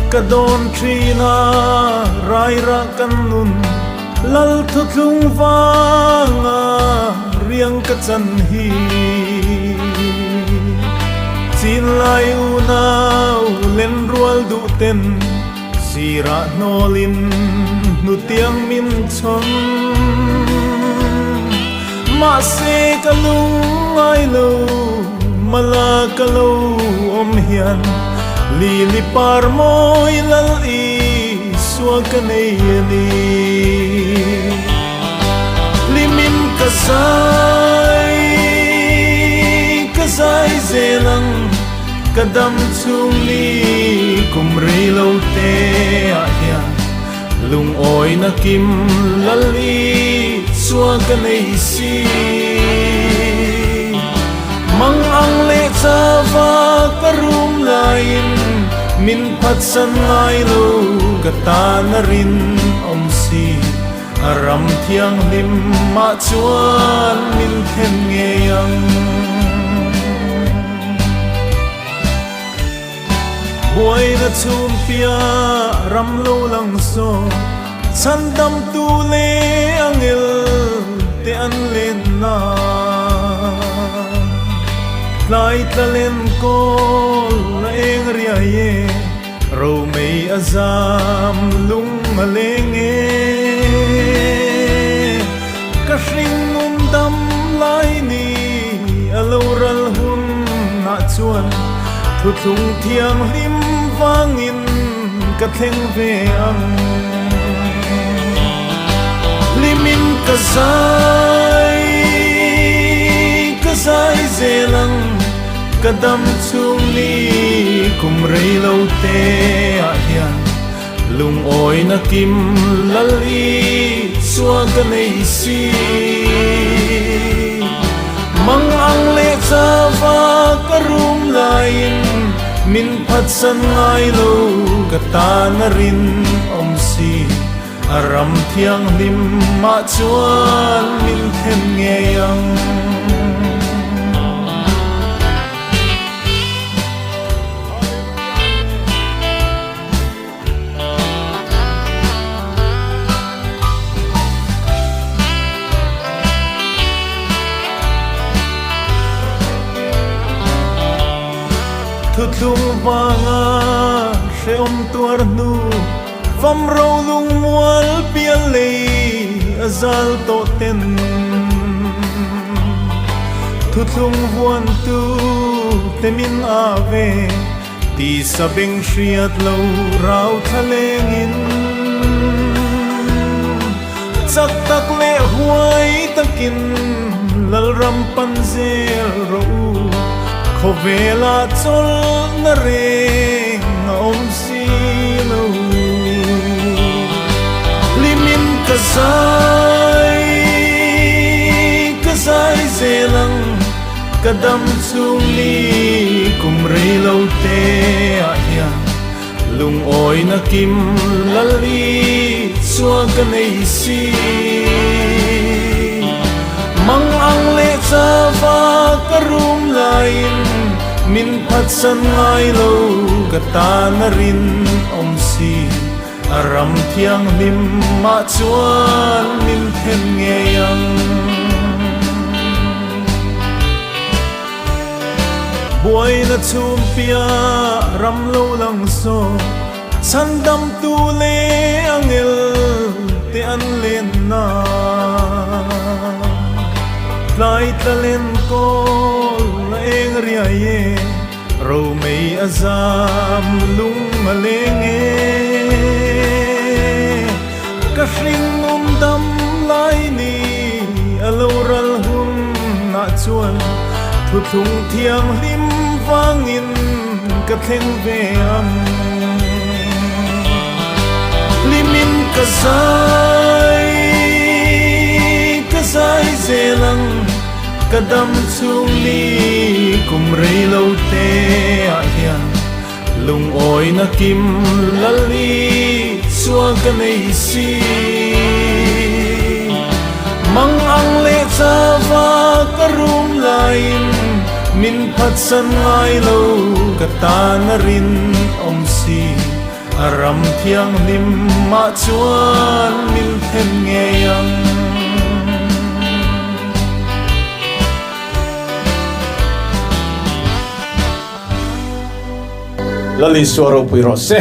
Ka dawn thin a, rairah kan nun lal thuthlung vanga riang ka chan hi. Chinlai unau lenrual duh ten Sirah hnawlin hnutiang min chhawn. Mahse ka lungngai lo, mala ka lo awm hian Lili par mawi lal Isua ka nei a ni. Hlimin ka zai, ka zai zel ang. Ka dam chhung ni kum rei lo te ah hian lungawina kim lal i chua ka nei si. Mang ang leh chava ka rum laiin min phatsan ngai lo ka tan a rinawm si. A ram thianghlim mah chuan min thlen ngei ang. Buaina chhungpia ram lo lang saw, chhandamtu leh angel te an len na. Tlai tla len kawl a eng riai e. Romei a zam lung a leng e. Ka hringnun dam lai ni a lo ral hun ah chuan thuthlung thianghlim vangin ka thleng ve ang. Hlimin ka zai, ka zai zel ang. Ka dam chhung ni kum rei lo te ah hian lungawina kim lal i chua ka nei si. Mang ang leh chava ka rum laiin min phatsan ngai lo ka tan a rinawm si. A ram thianghlim mah chuan min then ngei ang. Thuthlung vanga hrehawm tuar hnu. Fam ro lungmual pial lei a zal tawh ten thuthlung vuantu te min a ve tisa beng hriat lo rau thla lengin chak tak leh huai takin Lalram pan zel rawh u khawvelah chawlhna reng a awm si. Hlimin ka zai, ka zai zel ang, ka dam chhung ni kum rei lo te ah hian lungawina kim lal i chua ka nei si. Mang ang leh chava ka rum laiin min phatsan ngai lo ka tan a rinawm si. A ram thianghlim mah chuan min then ngei ang. Buaina chhungpia ram lo lang saw, chhandamtu leh angel. te an lenna Tlai tla len kawl a eng riai e Romei a zam lung a leng e Ka hringnun dam lai ni a lo ral hun ah chuan Thuthlung thianghlim vangin ka thleng ve ang. Hlimin ka zai, ka zai zel ang, ka dam chhung ni kum rei lo te ah hian lungawina kim lali chua ka nei si. Mang ang leh chava ka rum laiin min phatsan ngai lo ka tan a rin awm si a ram thianghlim mah chuan min then ngei ang. Lal Isua ropui rawh se.